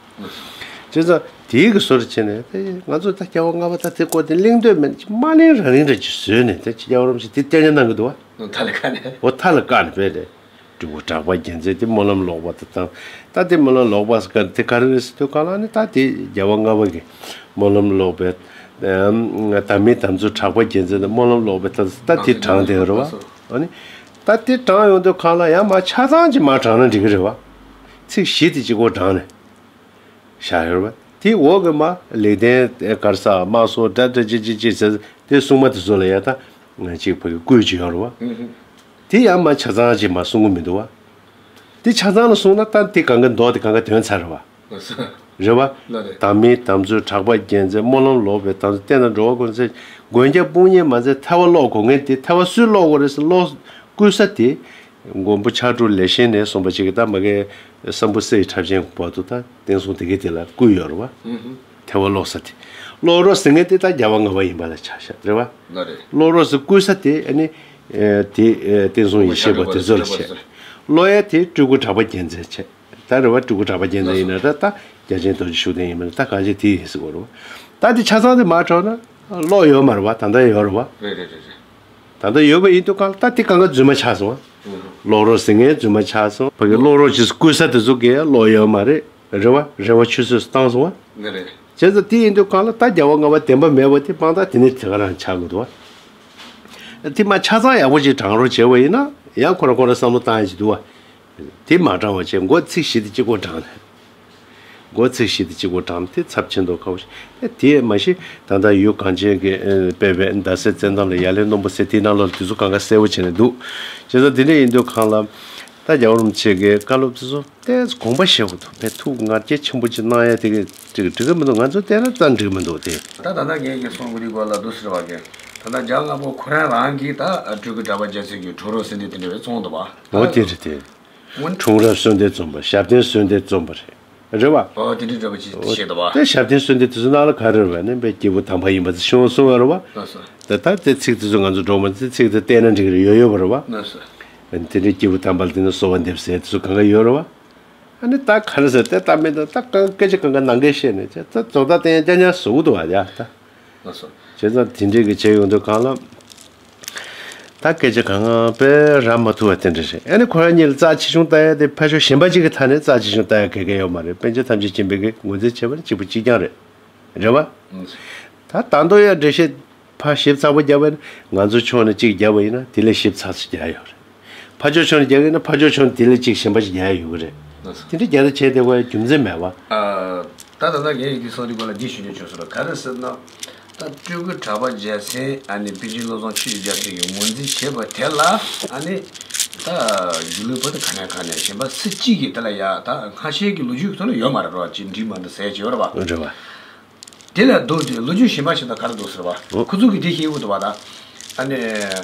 བྱས་ཙང་དེའི་གི་བཟོ་འདྲ་བྱས་ནས་དེ་ང་ཚོ་ད་རྒྱལ་བ་ལྔ་པ་ད་དེ་སྐོར་དེ་གླེང་འདོད་མེད། ཅིག་མ་གླེང་རང་གླེང་འདྲ་ཅིག་བཟོས་ནས་དེ་ཅིག་རྒྱལ་བ་རིན་པོ་ཆེ་དེ་གཏན་འཇགས་གནང་གི་འདུག་བ། མཐའ་ལ་བཀག་ནས། འོ་མཐའ་ལ་བཀག་ནས་དཔེ་རེད། སྤྲུལ་སྐུ་གྲགས་པ་རྒྱལ་མཚན་དེ་སྨོན་ལམ་ལོག་པ་དེ་དང་། ད་དེ་སྨོན་ལམ་ལོག་པ་ཟེར་ག་དེ་ག་རེ་རེད་ཟེར་དུས་གང་ལ་ནི་ད་དེ་རྒྱལ་བ་ལྔ་པ་གི་སྨོན་ལམ་ལོག་པའི་དམ་མིན་དམ་ཚུལ་གྲགས་པ་རྒྱལ་མཚན་དེ་སྨོན་ལམ་ལོག་པའི་ད་ད་དེ་དྲངས་བསྡད་ཡོད་རེད་བ། ཨ་ནི་ད་དེ་དྲངས་ཡོང་དུས་གང་ལ་ཡང་མ་ཆ་ཚང་ཅིག་མ་དྲངས་ན་འགྲིག་གི་རེད་བ། ཚིག་བཞི་དེ་གཅིག་པོ་དྲངས་ནས་བཞག་ཡོད་རེད་བ། དེ་འོག་གི་མ་ལེགས་ལྡན་གར་ས་དམག་ཟོར་འདྲ་འདྲ་ཅི་ཅི་ཅི་ཟེར་དེ་སྲུང་མ་དེ་ཚོ་ལ་ཡ་ད་ང་གཅིག་ཕ་གི་བསྐུལ་གྱི་ཡོད་རེད་བ། དེ་ཡང་མ་ཆ་ཚང་ཅིག་མ་གསུང་གི་མི་འདུག་བ། དེ་ཆ་ཚང་ལ་གསུང་ན་ད་དེ་གང་ག་མདོ་དེ་གང་ག་དོན་ཚར་རེད་བ། རེད་བ། ལགས་རེད། དམ་མིན་དམ་ཚུལ་གྲགས་པ་རྒྱལ་མཚན་སྨོན་ལམ་ལོག་པའི་དམ་ཚུལ་བསྟན་དང་འགྲོ་བ་ཀུན་བརྩེ། མགོན་སྐྱབས་དཔུང་གཉེན་མ་མཛད་ཐལ་བ་སློག་དགོས་ངེས་དེ་ཐལ་བ་སུས་སློག་དགོས་རེད་ཟེར་སློག་བསྐུལ་ས་དེ། མགོན་པོ་ཕྱག་དྲུག་ལེགས་བཤད་ནས་གསུངས་པ་ཅིག་གི་ད་མ་གའི་སམ་བྷོ་ཊ་ཡི་ཁྲབ་ཆེན་བར་དུ་ད་བསྟན་སྲུང་དེ་གའི་དེ་ལ་བསྐུལ་ཡོད་རེད་བ། ཐལ་བ་སློག་ས་དེ། སློག་རོགས་ཟེར་མཁན་དེ་ད་རྒྱལ་བ་ལྔ་པ་ཡིན་པ་ལ་ཆ་བཞག་རེད་བ། ལགས་རེད། སློག་རོགས་ཟེར་བསྐུལ་ས་དེ་ཨ་ནི། ཨེ་དེ་ཨེ་བསྟན་སྲུང་ཡེ་ཤེས་པ་དེ་ཚོ་ལ་བྱས། ཀློག་ཡ་དེ་སྤྲུལ་སྐུ་གྲགས་པ་རྒྱལ་མཚན་བྱས། ད་རེད་བ། སྤྲུལ་སྐུ་གྲགས་པ་རྒྱལ་མཚན་ཡིན་ན་ད་ད་རྒྱ་ཆེན་རྡོ་རྗེ་ཤུགས་ལྡན་ཡིན་མིན་ད་གང་ཅི་དེ་ཡིན་ཟེར་གོ་རེད་བ། ད་དེ་ཆ་ཚང་དེ་མར་འཕྲོག་ན་ཀློག་ཡོད་མ་རེད་བ། ད་ལྟ་ཡོད་རེད་བ། རེད་རེད་རེད་རེད། ད་ལྟ་ཡོད་པ་ཡིན་དུས་གང་ལ་ད་དེ་གང་ག་རྫུན་མ་ཆགས་སོང་བ། ཀློག་རོགས་ཟེར་མཁན་རྫུན་མ་ཆགས་སོང་། ཕ་གི་ཀློག་རོགས་ཅིག་བསྐུལ་ས་དེ་ཚོ་གས་ཀློག་ཡོད་མ་རེད། རེད་བ། རེ་བ་ཆུད་ཟོས་སུ་བཏང་སོང་བ། ནི་རེད། བྱས་ཙང་དེ་ཡིན་དུས་གང་ལ་ད་རྒྱལ་བ་ལྔ་པ་བདེན་པ་མེད་པ་དེ་དཔང་རྟགས་དེ་ནས་དེ་ག་རང་ཆགས་དགོས་འདུག་བ། དེ་མ་ཆ་ཚང་ཡག་པོ་ཅིག་དྲང་རོགས་བྱས་པ་ཡིན་ན་ཡང་ཁོ་རང་ཁོ་རང་བསམ་བློ་བཏང་ཡ་ཅིག་འདུག་བ། དེ་མ་དྲང་བ་བྱས་མགོ་ཚིག་བཞི་དེ་གཅིག་པོ་དྲང་ནས། མགོ་ཚིག་བཞི་དེ་གཅིག་པོ་དྲང་དེ་ཚབས་ཆེན་འདུག་ཁ་བོ་ཞིག་དེ་མ་གཞི་ད་ལྟ་ཡུལ་གངས་ཅན་གྱི་ཨེ་སྤེལ་བའི་ཟླ་ཟེར་བཙན་ཐང་ལ་ཡ་ལན་སྣུམ་པོ་ཟེར་དེའི་ནང་ལོགས་ལ་དེ་ཚོ་གང་ག་གསལ་པོ་བྱས་ནས་འདུག་བྱས་ཙང་དེ་འདྲ་ཡིན་དུས་གང་ལ་ད་རྒྱལ་བ་རིན་པོ་ཆེ་གི་བཀའ་སློབ་དེ་ཚོ། དེ་དགོངས་པ་བཞེས་དགོས་འདུག་ཕན་ཐུགས་ང་རྒྱལ་ཆེན་པོ་ཅིག་གནང་ཡ་དེ་གི་འགྲིག་འགྲིག་གི་མི་འདུག་ང་ཚོ་བལྟས་ན་རྩ་འགྲིག་མི་འདུག་དེ། ད་ད་ལྟ་ངས་ཀྱི་གསུང་གི་རིགས་སྐོར་ལ་འདུག་ཟེར་བ་གི། ད་ལྟ་རྒྱལ་བ་ལྔ་པོ་ཁོ་རང་རང་གིས་ད་སྤྲུལ་སྐུ་གྲགས་པ་རྒྱལ་མཚན་གྱི་འཁྲུངས་རབས་གསོལ་འདེབས་དེ་འདྲ་བའི་གསུངས་འདུག་བ། འོ་དེ་རེད་དེ། འཁྲུངས་རབས་གསོལ་འདེབས་རྩོམ་པ་ཞབས་བརྟན་གསོལ་འདེབས་རྩོམ་པ་རེད། རེད་བ། ཨོ་དེ་འདྲའི་འདྲ་པོ་ཅིག་བཤད་འདུག་བ། དེ་ཞབས་བརྟན་གསོལ་འདེབས་དེ་ཚོ་ནང་ལ་ག་རེ་རེད་བ་ནི་དཔེ་སྐྱེས་བུ་དམ་པ་ཡིན་པ་ཚོ་ཤོང་གསུང་བ་རེད་བ། ལགས་སོ། ད་ད་དེ་ཚིག་དེ་ཚོ་ང་ཚོ་འགྲོ་མ་དེ་ཚིག་དེ་བལྟས་ན་འགྲིག་གི་རེད་ཡོད་ཡོད་པ་རེད་བ། ལགས་སོ། དེ་འདྲའི་སྐྱེས་བུ་དམ་པ་ལ་དེ་ནི་གསོལ་བ་འདེབས་ཟེར་དེ་ཚོ་གང་ག་ཡོད་རེད་བ། ཨ་ནི་ད་ག་རེ་ཟེར་དེ་ད་མེད་ད་ད་གང་སྐད་ཆ་གང་ག་ནང་གས་བཤད་ནས་ད་རྫོགས་ད་བསྟན་རྐྱང་རྐྱང་བཟོ་གི་འདུག་བ་ཡ་ད། ལགས་སོ། བྱས་ཙང་དེ་འདྲའི་གི་བྱས་ཡོང་དུས་གང་ལ། ད་སྐད་ཆ་གང་ག་དཔེ་ར་མ་ཐུབ་པ་དེ་འདྲ་རེད། ཨ་ནི་ཁོ་རང་གཉིས་ལ་རྩ་ཆེ་ཆུང་ལྟ་ཡ་དེ་ཕར་ཕྱོགས་གཞན་པ་གཅིག་གི་ཐད་ནས་རྩ་ཆེ་ཆུང་ལྟ་ཡ་ག་གེ་ཡོད་མ་རེད། པཎ་ཆེན་ཐམས་ཅད་མཁྱེན་པའི་གི་ངོས་འཛིན་བྱས་པ་ནི་གཅིག་པ་གཅིག་རྐྱང་རེད། རེད་བ། ད་ད་དུང་ཡང་འགྲེལ་བཤད་ཕར་ཞིབ་ཚགས་པོ་བརྒྱབ་པ་ཡིན་ན་ང་ཚོ་ཕྱོགས་ནས་གཅིག་བརྒྱབ་པ་ཡིན་ན་དེ་ལས་ཞིབ་ཚགས་སུ་རྒྱག་ཡོད་རེད། ཕར་ཕྱོགས་ཕྱོགས་ནས་རྒྱག་གི་ཡིན་ན་ཕར་ཕྱོགས་ཕྱོགས་ནས་དེ་ལས་གཅིག་གཞན་པ་ཞིག་རྒྱག་ཡ་ཡོད་གི་རེད། ལགས་སོ། དེ་འདྲ་རྒྱག་ད་བྱས་དེ་བ་རྒྱུ་མཚན་མེད་བ། ཨ། ད་ད་ལྟ་ངས་ཡི་གེ་གསང་རིག་པ་ལ་འདི་ཞུ་རྒྱུ་བྱུང་སོང་ར། ག་རེ་ཟེར་ན། ད་སྤྲུལ་སྐུ་གྲགས་པ་རྒྱལ་མཚན་ཨ་ནི་པཎ་ཆེན་བློ་བཟང་ཆོས་ཀྱི་རྒྱལ་མཚན་གྱིས་ངོས་འཛིན་བྱས་པ་དེ་ལ་ཨ་ནི། ད་རྒྱུ་ལུགས་པ་དང་ག་ནས་ག་ནས་གཞན་པ་སུ་གཅིག་གིས་དེ་ལ་ཡ་ད་སྔ་ཤེས་ཀྱི་ལོ་རྒྱུས་ཐོག་ལ་ཡོད་མ་རེད་རོ། ཅི་འགྲིག་མ་འདུག་ཟེར་གྱི་ཡོད་རེད་བ། རེད་བ། དེ་ལས་ལྡོག་སྟེ་ལོ་རྒྱུས་གཞན་པ་ཞིག་དང་ག་རེ་འདུག་ཟེར་བ། ཨོ། ཁོ་ཚོ་གིས་དེ་ཤེས་ཀྱི་འདུག་བ་ད། ཨ་ནི།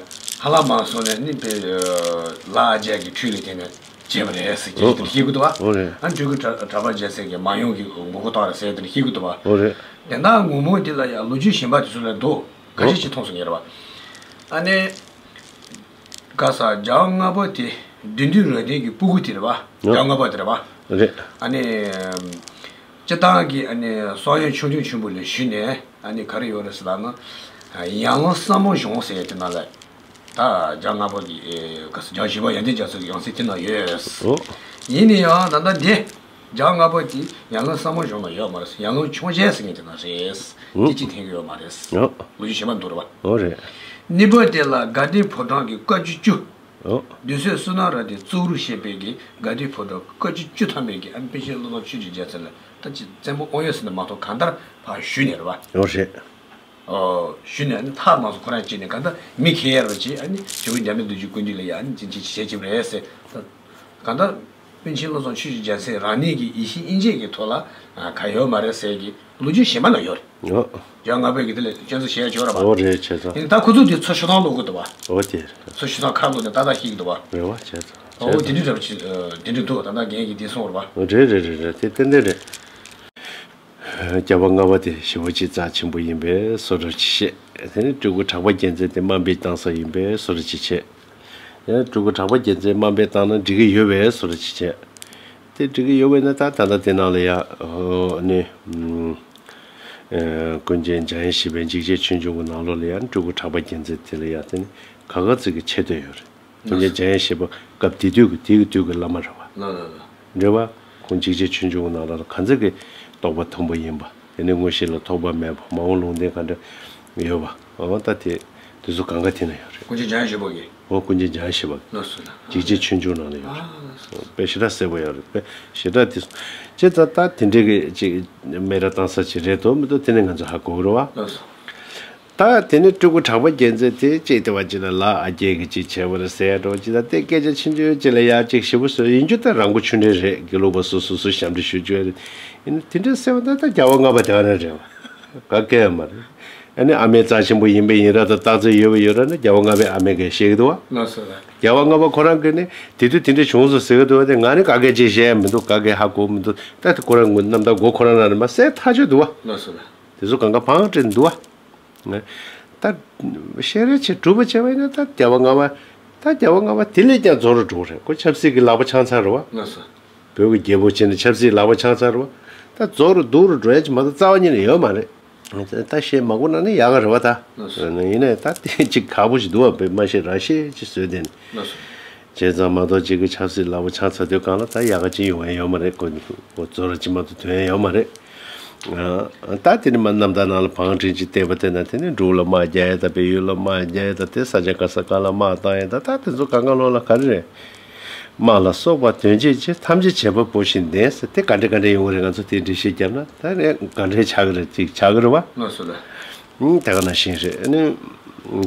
ཧ་ལམ་མང་སོང་ནས་ནི་པའི་ལ་རྒྱལ་གྱི་ཁྲུས་ལས་དེ་ནས་བྱས་པ་རེད་ཟེར་གྱི་ཨོ། དེ་ཤེས་ཀྱི་འདུག་བ། ཨོ་རེད། ཨ་ནི་སྤྲུལ་སྐུ་གྲགས་གྲགས་པ་རྒྱལ་མཚན་གྱིས་མ་ཡོང་གི་ངོ་རྒོལ་བཏང་རེད་ཟེར་དེ་ནས་ཤེས་ཀྱི་འདུག་བ། ཨོ་རེད། དེ་ན་ངོ་མ་དེ་ལ་ཡང་ལོ་རྒྱུས་གཞན་པ་དེ་ཚོ་ལས་ལྡོག་ཁ་ཤས་ཨོ། ཅིག་མཐོང་སོང་ངེས་རེད་བ། ཨ་ནི། ག་ས་རྒྱལ་བ་ལྔ་པ་དེ་བདུད་འདུལ་རབ་བརྟན་གྱི་སྤུ་གུ་དེ་རེད་བ། ཨོ། རྒྱལ་བ་ལྔ་པ་དེ་རེད་བ། རེད། ཨ་ནི། སྤྱིར་བཏང་གི་ཨ་ནི་གསང་ཡུམ་ཆོས་སྐྱོང་ཆེན་པོ་ལས་ཞུས་ནས་ཨ་ནི་ག་རེ་ཡོད་རེད་ཟེར་ལབ་ན། ཡར་ལངས་ས་མོ་གཞུང་ཟེར་དེ་ནང་ལ། ད་རྒྱལ་བ་ལྔ་པ་གི་ག་ས་རྒྱལ་བ་བཞི་པ་ཡོན་ཏན་རྒྱ་མཚོ་གི་ཡང་སྲིད་དེ་ནང་ཡོད། ཨོ། ཡིན་ན་ཡང་ད་ལྟ་འདི། རྒྱལ་བ་ལྔ་པ་དེ་ཡར་ལངས་ས་མོ་གཞུང་ལ་ཡོད་མ་རེད། ཡར་ལངས་ཆོས་རྒྱལ་ཟེར་མཁན་དེ་ནང་རེད། ཨོ། དེ་གཅིག་འཐེན་གྱི་ཡོད་མ་རེད། ཨོ། ལོ་རྒྱུས་གཞན་པ་འདུག་རེད་བ། ཨོ་རེད། གཉིས་པ་དེ་ལ་དགའ་ལྡན་ཕོ་བྲང་གི་བཀའ་བརྒྱུད་བཅུ། ཨོ། འདུས་སྲས་བསོད་ནམས་རབ་བརྟན་གཙོ་བོར་བྱས་པའི་གི་དགའ་ལྡན་ཕོ་བྲང་བཀའ་བརྒྱུད་བཅུ་ཐམ་པའི་གི་ཨ་ནི་པཎ་ཆེན་བློ་བཟང་ཆོས་ཀྱི་རྒྱལ་མཚན་ལ་ད་ཅི་བཙན་པོ་དབང་ཡོད་ཟེར་ནས་མ་གཏོགས་གང་ལྟར་ཕར་ཞུས་ནས་རེད་བ། ཨོ་རེད། ཨོ། ཞུས་ནས་ཨ་ནི་ཐག་མ་སོང་ཁོ་རང་བཅད་ནས་གང་ལྟར་མི་ཁེ་ཡར་བ་བྱས་ཨ་ནི་ཇོ་བོ་འཇམ་དཔལ་རྡོ་རྗེ་སྐུ་མདུན་ལ་ཡ་ཨ་ནི་ཅི་ཅི་བྱས་ཅི་རེད་ཟེར། གང་ལྟར་པཎ་ཆེན་བློ་བཟང་ཆོས་ཀྱི་རྒྱལ་མཚན་རང་ཉིད་ཀྱི་ཡིད་བཞིན་དབྱིན་སྐད་ཀྱི་ཐོག་ལ་ག་ཡོད་མ་རེད་ཟེར་གྱི་ལོ་རྒྱུས་གཞན་པ་ལ་ཡོད་རེད། ཨོ། རྒྱལ་བ་ལྔ་པའི་གི་དེ་ལ་སྤྱན་ཚོགས་ཞལ་འབྱོར་བ། ཨོ་རེད་བྱས་ཙང་། ཡིན་ད་ཁོ་ཚོ་དེ་ཚོ་ཤོ་ཐང་ལོག་གི་འདུག་བ། ཨོ་དེ་རེད། ཚོ་ཤོ་ཐང་ཁ་ལོག་ནས་ཏག་ཏག་ཤེས་ཀྱི་འདུག་བ། རེད་བ་བྱས་ཙང་། ཨོ་དེ་འདྲ་འདྲ་པོ་ཅིག་དེ་འདྲ་འདུག་ད་ལྟ་རྒན་གྱིས་དེ་གསུངས་རེད་བ། རེད་རེད་རེད་རེད་དེ་ཏན་ཏན་རེད། རྒྱལ་བ་ལྔ་པ་དེ་ཞེ་པོ་ཅིག་རྩ་ཆེན་པོ་ཡིན་པའི་བཟོ་འདྲ་ཅིག་བཤད། དེ་ནི་སྤྲུལ་སྐུ་གྲགས་པ་རྒྱལ་མཚན་དེ་དམའ་འབེབས་བཏང་ས་ཡིན་པའི་བཟོ་འདྲ་ཅིག་བྱས། ཡང་སྤྲུལ་སྐུ་གྲགས་པ་རྒྱལ་མཚན་དམའ་འབེབས་བཏང་ན་འགྲིག་གི་ཡོད་པའི་བཟོ་འདྲ་ཅིག་བྱས། དེ་འགྲིག་གི་ཡོད་པས་ན་ད་ད་ལྟ་དེ་ནང་ལ་ཡ་ཨོ་ནི་ཨ་ཀུན་མཁྱེན་འཇམ་དབྱངས་བཞི་པའི་འཇིགས་བྱེད་ཆོས་འབྱུང་གི་ནང་ལོགས་ལ་ཡ་སྤྲུལ་སྐུ་གྲགས་པ་རྒྱལ་མཚན་དེ་ལ་ཡ་དེ་ནི་ག་ག་ཚོད་ཀྱི་ཆེ་བསྟོད་ཡོད་རེད། ཀུན་མཁྱེན་འཇམ་དབྱངས་བཞི་པ་སྐབས་དེ་དུས་ཀྱི་དེའི་དུས་ཀྱི་བླ་མ་རེད་བ། ལགས་ལགས་ལགས། རེད་བ། ཁོང་འཇིགས་བྱེད་ཆོས་འབྱུང་གི་ནང་ལ་གང་ཚེ་གི་རྟོགས་པ་མཐོན་པོ་ཡིན་པ། དེ་ནས་དངོས་གཞི་ལ་ཐོགས་པ་མེད་པ་མ་འོངས་ལུང་བསྟན་ག་འདྲ་ཡོད་པ། འོ་ད་དེ་དེ་ཚོ་གང་ག་དེ་ན་ཡོད་རེད། ཀུན་མཁྱེན་འཇམ་དབྱངས་བཞི་པ་གི། འོ་ཀུན་མཁྱེན་འཇམ་དབྱངས་བཞི་པ་གི། ལགས་སོ་ལགས། འཇིགས་བྱེད་ཆོས་འབྱུང་ནང་ལ་ཡོད་རེད། ཨ་ལགས་སོ། དཔེ་ཞེ་དྲག་གསལ་པོ་ཡོད་རེད། དཔེ་ཞེ་དྲག་དེ་ཚོ་ཅེས་ད་ད་དེ་འདྲའི་གི་ཅིག་སྨད་ར་བཏང་ས་ཅིག་རེད་དོ་མི་དོ་དེ་ནས་ང་ཚོ་ཧ་གོ་གི་རེད་བ། ལགས་སོ། ད་དེ་ནས་སྤྲུལ་སྐུ་གྲགས་པ་རྒྱལ་མཚན་དེ་ཅེས་དེ་བ་ཅིག་ལ་ལ་ཨ་རྒྱས་ཀྱི་ཅིག་བྱས་པ་རེད་ཟེར་ཡ་འགྲོ་ཅིག་ད་དེ་སྐད་ཆ་ཆུང་ཆུང་ཅིག་ལ་ཡ་ཅིག་ཞིབ་པོ་བཟོ་ཡིན་རྒྱུ་ད་རང་མགོ་ཆུང་འདྲ་རེད། དགེ་ལུགས་པ་སོ་སོ་སོ་ཞབས་འདྲེན་ཞུ་རྒྱུ་རེད། ཡིན་ན་དེ་འདྲ་ཟེར་བ་ད་ད་རྒྱལ་བ་ལྔ་པ་དེ་ག་རང་རེད་བ། ག་གེ་ཡོད་མ་རེད། ཨ་ནི་ཨ་མའི་རྩ་ཆེན་པོ་ཡིན་པའི་ཡིན་ར་ད་རྟགས་མཚན་ཡོད་པ་ཡོད་ར་ན་རྒྱལ་བ་ལྔ་པའི་ཨ་མས་གས་བཤད་གི་འདུག་བ། ལགས་སོ་ལགས། རྒྱལ་བ་ལྔ་པ་ཁོ་རང་གིས་ནི་དེ་དུས་དེ་འདྲ་བྱུང་སོང་ཟེར་གི་འདུག་བ། དེ་ང་ནི་ག་གེ་ཅིག་བཤད་ཡ་མི་འདུག་ག་གེ་ཧ་གོ་མི་འདུག་ད་དེ་ཁོ་རང་གི་རྣམ་ཐར་མགོ་ཁོ་རང་ནང་ནས་མ་གསལ་ཐག་ཆོད་འདུག་བ། ལགས་སོ་ལགས། དེ་ཚོ་གང་ག་བང་སྤྲད་འདུག་བ། ད་བཤད་རེས་བྱེད་སྒྲུབ་པ་བྱས་པ་ཡིན་ན་ད་རྒྱལ་བ་ལྔ་པ། ད་རྒྱལ་བ་ལྔ་པ་དེ་ལས་ཀྱང་རྫོགས་རུ་འགྲོ་གི་རེད། ཁོ་ཆབ་སྲིད་ཀྱི་ལག་པ་འཆང་ཚར་རེད་བ། ལགས་སོ། བོད་ཀྱི་རྒྱལ་པོ་བྱས་ནས་ཆབ་སྲིད་ལག་པ་འཆང་ཚར་རེད་བ། ད་རྫོགས་རུ་སྡུག་རུ་འགྲོ་ཡ་ཅིག་མ་གཏོགས་རྩ་བ་ཉིད་ནས་ཡོད་མ་རེད། ད་བཤད་མང་པོ་གནང་ན་ཡག་ག་རེད་བ་ད། ལགས་སོ། ཡིན་ནའི་ད་དེ་ཅིག་ཁག་པོ་ཞིག་འདུག་བ། བོད་མ་བཤད་རང་བཤད་ཅིག་བཟོས་དེ་ནི། ལགས་སོ། བྱས་ཙང་མ་གཏོགས་གཅིག་གི་ཆབ་སྲིད་ལག་པ་འཆང་ཚར་དུས་གང་ལ་ད་ཡག་ག་ཅིག་ཡོང་ཡ་ཡོད་མ་རེད། ཁོ་ཁོ་རྫོགས་རུ་ཅིག་མ་གཏོགས་དོན་ཡ་ཡོད་མ་རེད། ཨ། ད་དེ་ནི་མ་རྣམ་ཐར་ནང་ལ་བང་སྒྲིག་ཅིག་བལྟས་པ་དེ་ན་དེ་ནི་འབྲུག་ལ་དམག་རྒྱག་ཡ་ད་བལ་ཡུལ་ལ་དམག་རྒྱག་ཡ་ད་དེ་ས་ཆ་ག་ས་ག་ལ་དམག་བཏང་ཡ་ད་ད་དེ་ཚོ་གང་ག་ལོག་ལ་ག་རེ་རེད། དམག་ལ་སོགས་པ་དོན་བྱེད་ཅིང་ཐམས་ཅད་བྱེད་པ་པོ་ཞིག་ལྡན་ཟེར་དེ་ག་འདྲ་ག་འདྲ་ཡོང་གི་རེད། ང་ཚོ་དེ་འགྲེལ་བཤད་བརྒྱབ་ན་ད་རེད་ག་འདྲ་ཆགས་ཀྱི་རེད། ཅིག་ཆགས་ཀྱི་རེད་བ། ལགས་སོ་ལགས། ཨུམ། དེ་ག་ནང་བཞིན་རེད། ཨ་ནི་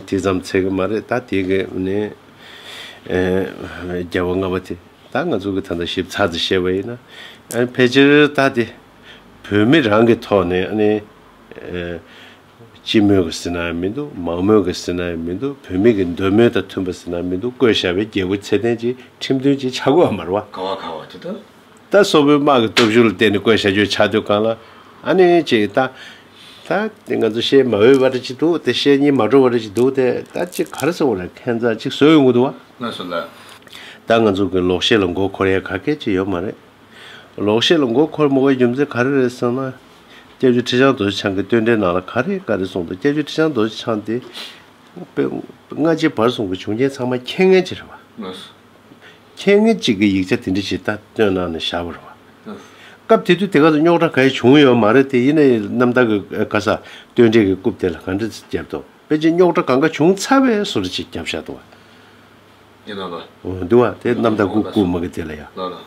དེ་ཙམ་ཚད་ཀྱི་མ་རེད། ད་དེ་གི་ནི་ཨེ། རྒྱལ་བ་ལྔ་པ་དེ་ད་ང་ཚོ་གི་ད་ལྟ་ཞིབ་ཚགས་ཏུ་བཤད་པ་ཡིན་ན། ཨ་ནི་ཕལ་ཆེར་ད་དེ་བོད་མི་རང་གི་ཐོག་ནས་ཨ་ནི་ཨེ། སྤྱི་མོས་ཀྱི་ཟེར་ན་ཡང་མི་འདུག་མང་མོས་ཀྱི་ཟེར་ན་ཡང་མི་འདུག་བོད་མི་གི་འདོད་མོས་དང་མཐུན་པ་ཟེར་ན་མི་འདུག་བསྐོས་བཞག་པའི་རྒྱལ་པོ་ཚད་ལྡན་གྱི་ཁྲིམས་མཐུན་ཅིག་ཆགས་དགོས་པ་མ་རེད་བ། ག་བ་ག་བ་དེ་ད། ད་སོག་པོའི་དམག་གི་སྟོབས་ཤུགས་ལ་བརྟེན་ནས་བསྐོས་བཞག་རྒྱུ་ཆགས་དུས་གང་ལ་ཨ་ནི་ཅིག་ད། ད་དེ་ང་ཚོ་བཤད་མ་འོས་པ་འདྲ་ཅིག་འདུག་དེ་བཤད་སྙིང་མ་འདོད་པ་འདྲ་ཅིག་འདུག་དེ་ད་ཅིག་ག་རེ་ཟེར་དགོས་རེད། ཁྱད་མཚར་ཅིག་བཟོས་ཡོང་གི་འདུག་བ། ལགས་སོ་ལགས། ད་ང་ཚོ་གི་ལོག་བཤད་ལ་མགོ་འཁོར་ཡ་ག་གེ་ཅིག་ཡོད་མ་རེད། ལོག་བཤད་ལ་མགོ་འཁོར་མ་དགོས་རྒྱུ་མཚན་ག་རེ་རེད་ཟེར་ན། སྐྱབས་རྗེ་ཁྲི་བྱང་རྡོ་རྗེ་འཆང་གི་བསྟོད་འགྲེལ་ནང་ལ་ག་རེ་ག་རེ་གསུངས་འདུག་སྐྱབས་རྗེ་ཁྲི་བྱང་རྡོ་རྗེ་འཆང་དེ་དཔེ་སྔ་ཕྱི་བར་གསུམ་གྱི་བྱུང་རྐྱེན་ཚང་མ་མཁྱེན་མཁན་ཅིག་རེད་བ། ལགས་སོ། མཁྱེན་མཁན་ཅིག་གིས་ཡིག་ཆ་དེ་འདྲ་ཞིག་ད་བཏོན་གནང་ནས་བཞག་པ་རེད་བ། ལགས་སོ། སྐབས་དེ་དུས་དེ་ག་ཚོད་རྙོག་དྲ་ག་ཡེ་བྱུང་ཡོད་མ་རེད་དེ། ཡིན་ནའི་རྣམ་ཐར་གྱི་ག་ས་བསྟོད་འགྲེལ་གྱི་རྐུབ་དེ་ལ་ག་འདྲ་བརྒྱབ་འདུག་དཔེ་ཆ་རྙོག་དྲ་གང་ག་བྱུང་ཚར་བའི་བཟོ་འདྲ་ཅིག་བརྒྱབ་བཞག་འདུག་བ། འདི་ནང་ལ། འོ་འདུག་བ། དེ་རྣམ་ཐར་རྐུབ་རྐུབ་མ་གི་དེ་ལ་ཡ། ལ་ལ།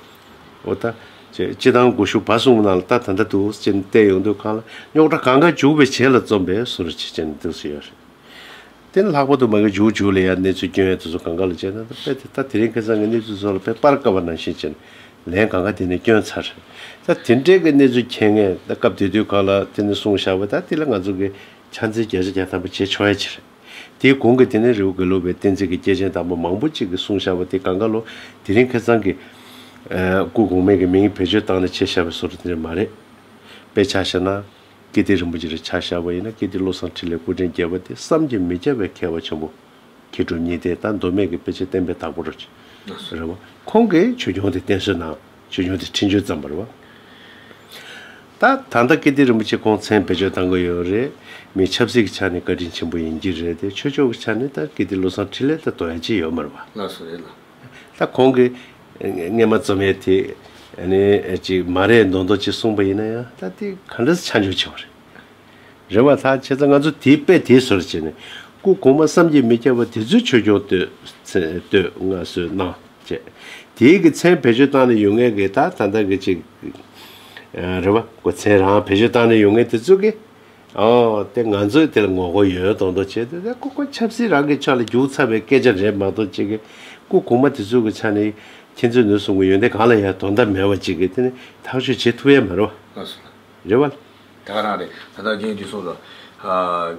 འོ་ད། ཅེ་སྤྱི་བཏང་སྒོ་ཕྱུགས་བར་གསུམ་ནང་ལ་ད་ད་ལྟ་འདུག་ཅེས་བལྟས་ཡོང་དུས་གང་ལ་རྙོག་དྲ་གང་ག་འཇུག་པའི་བྱེད་ལ་རྩོམ་པའི་བཟོ་འདྲ་ཅིག་བྱས་ནས་འདུག་སེ་ཡོད་རེད། དེ་ནི་ལྷག་པར་དུ་མ་གི་མཇུག་མཇུག་ལ་ཡང་གནས་ཚུལ་སྐྱོན་ཡ་དེ་ཚོ་གང་ག་ལ་བྱས་ན་ད་དཔེ་དེ་ད་དེ་རིང་ཁ་སང་གི་གནས་ཚུལ་ཚོ་ལ་དཔེ་སྤར་དཀའ་བ་ནང་བཞིན་བྱས་ནས་ལན་གང་ག་དེ་ནས་སྐྱོན་ཚར། ད་དེ་འདྲའི་གི་གནས་ཚུལ་མཁྱེན་མཁན་ད་སྐབས་དེ་དུས་གང་ལ་དེ་ནས་གསུངས་བཞག་པ་ད་དེ་ལ་ང་ཚོ་གི་ཆ་འཛིན་བརྒྱ་ཆ་བརྒྱ་ཐམ་པ་བྱེད་ཆོག་ཡ་ཅིག་རེད། དེའི་གོང་གི་དེ་ནས་རི་བོ་དགེ་ལུགས་པའི་བསྟན་འཛིན་གྱི་སྐྱེས་ཆེན་དམ་པ་མང་པོ་ཅིག་གིས་གསུངས་བཞག་པ་དེ་གང་ག་ལོ་དེ་རིང་ཁ་སང་གི་སྐུ་གོང་མའི་གི་མིང་བེད་སྤྱོད་བཏང་ནས་བྱས་བཞག་པའི་བཟོ་འདྲ་དེ་འདྲ་མ་རེད། དཔེ་ཆ་བཞག་ན། ཀིརྟི་རིན་པོ་ཆེ་རེ་ཆ་བཞག་པ་ཡིན་ན་ཀིརྟི་བློ་བཟང་འཕྲིན་ལས་སྐུ་ཕྲེང་བརྒྱད་པ་དེ་བསམ་གྱིས་མི་ཁྱབ་པའི་མཁས་པ་ཆེན་པོ། མཁས་གྲུབ་གཉིས་ལྡན་ད་མདོ་སྨད་ཀྱི་དཔེ་ཆའི་བསྟན་པའི་བདག་པོ་རེད། རེད་བ། ཁོང་གིས་ཆོས་སྐྱོང་དེ་བསྟེན་གསོལ་གནང་། ཆོས་སྐྱོང་དེ་འཕྲིན་བཅོལ་བརྩམས་པ་རེད་བ། ད་ད་ལྟ་ཀིརྟི་རིན་པོ་ཆེ་ཁོང་མཚན་བེད་སྤྱོད་བཏང་གི་ཡོད་རེད། མི་ཆབ་སྲིད་ཀྱི་ཆ་ནས་བཀའ་དྲིན་ཆེན་པོ་ཡིན་གྱི་རེད་དེ་ཆོས་ཕྱོགས་ཀྱི་ཆ་ནས་ད་ཀིརྟི་བློ་བཟང་འཕྲིན་ལས་ད་དོ་ཡ་ཅི་ཡོད་མ་རེད་བ། ལགས་སོ་རེད་ལགས། ད་ཁོང་གིས་སྔས་མ་རྩོམ་ཡས་དེ་ནི་ཅིག་མ་རེད་མདོག་མདོག་ཅིག་གསུངས་པ་ཡིན་ན་ཡང་ད་དེ་ག་འདྲ་ཆ་འཇོག་བྱེད་པ་རེད། རེད་བ། ད་བྱས་ཙང་ང་ཚོ་དེའི་དཔེ་དེའི་ཟུར་བྱས་ནས་སྐུ་གོང་མ་བསམ་གྱིས་མི་ཁྱབ་པ་དེ་ཚོའི་ཆོས་སྐྱོང་བསྟོད་བསྟོད་བསྔགས་གསོལ་གནང་བྱས། དེའི་གི་མཚན་བེད་སྤྱོད་བཏང་ནས་ཡོང་མཁན་གི་ད་ད་ལྟ་གི་ཅིག་རེད་བ། སྐུ་མཚན་རང་བེད་སྤྱོད་བཏང་ནས་ཡོང་མཁན་དེ་ཚོ་གི་ཨོ། དེ་ང་ཚོས་དེ་ལ་ངོ་རྒོལ་ཡོད་མདོག་མདོག་བྱས་ཏེ་དེ་ཁོ་ཁོ་ཆབ་སྲིད་རང་གི་ཕྱོགས་ལ་རྒྱུག་ཚར་བའི་སྐད་ཆ་རེད་མ་གཏོགས་ཅིག་གི་སྐུ་གོང་མ་དེ་ཚོ་གི་ཆ་ནས་ཁྱེད་ཚོས་ནུས་གསུང་གི་ཡོན་ཏན་གང་ལ་ཡང་དོན་དག་མེད་པ་ཅིག་གི་དེ་ནི་ཐག་གཅོད་བྱེད་ཐུབ་ཡ་མ་རེད་བ། ལགས་སོ། རེད་བ། ད་ག་རང་རེད། ད་ལྟ་རྒན་དེ་གསུངས་སོང་།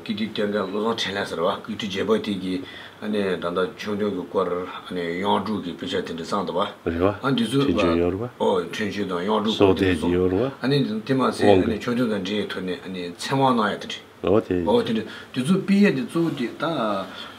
ཀིརྟི་བསྟོད་མཁན་བློ་བཟང་འཕྲིན་ལས་ཟེར་བ་ཀིརྟི་རྒྱལ་པོ་དེ་གི་ཨ་ནི་ད་ལྟ་ཆོས་སྐྱོང་གི་སྐོར་ཨ་ནི་གཡུང་དྲུང་གི་དཔེ་ཆ་དེ་འདྲ་བརྩམས་འདུག་བ། རེད་བ། ཨ་འདི་ཚོ་འཕྲིན་བཅོལ་ཡོད་རེད་བ། ཨོ་འཕྲིན་བཅོལ་དང་གཡུང་དྲུང་སྐོར་དེ་ཚོ་ཡོད་རེད་བ། ཨ་ནི་དེ་མ་ཟད་ཨ་ནི་ཆོས་སྐྱོང་དང་འབྲེལ་བའི་ཐོག་ནས་ཨ་ནི་མཚན་དབང་གནང་ཡ་དེ་རེད། ཨོ་དེ་ཨོ་དེ་འདྲ་དེ་ཚོ་སྤེལ་ཡ་དེ་གཙོ་བོ་དེ་ད་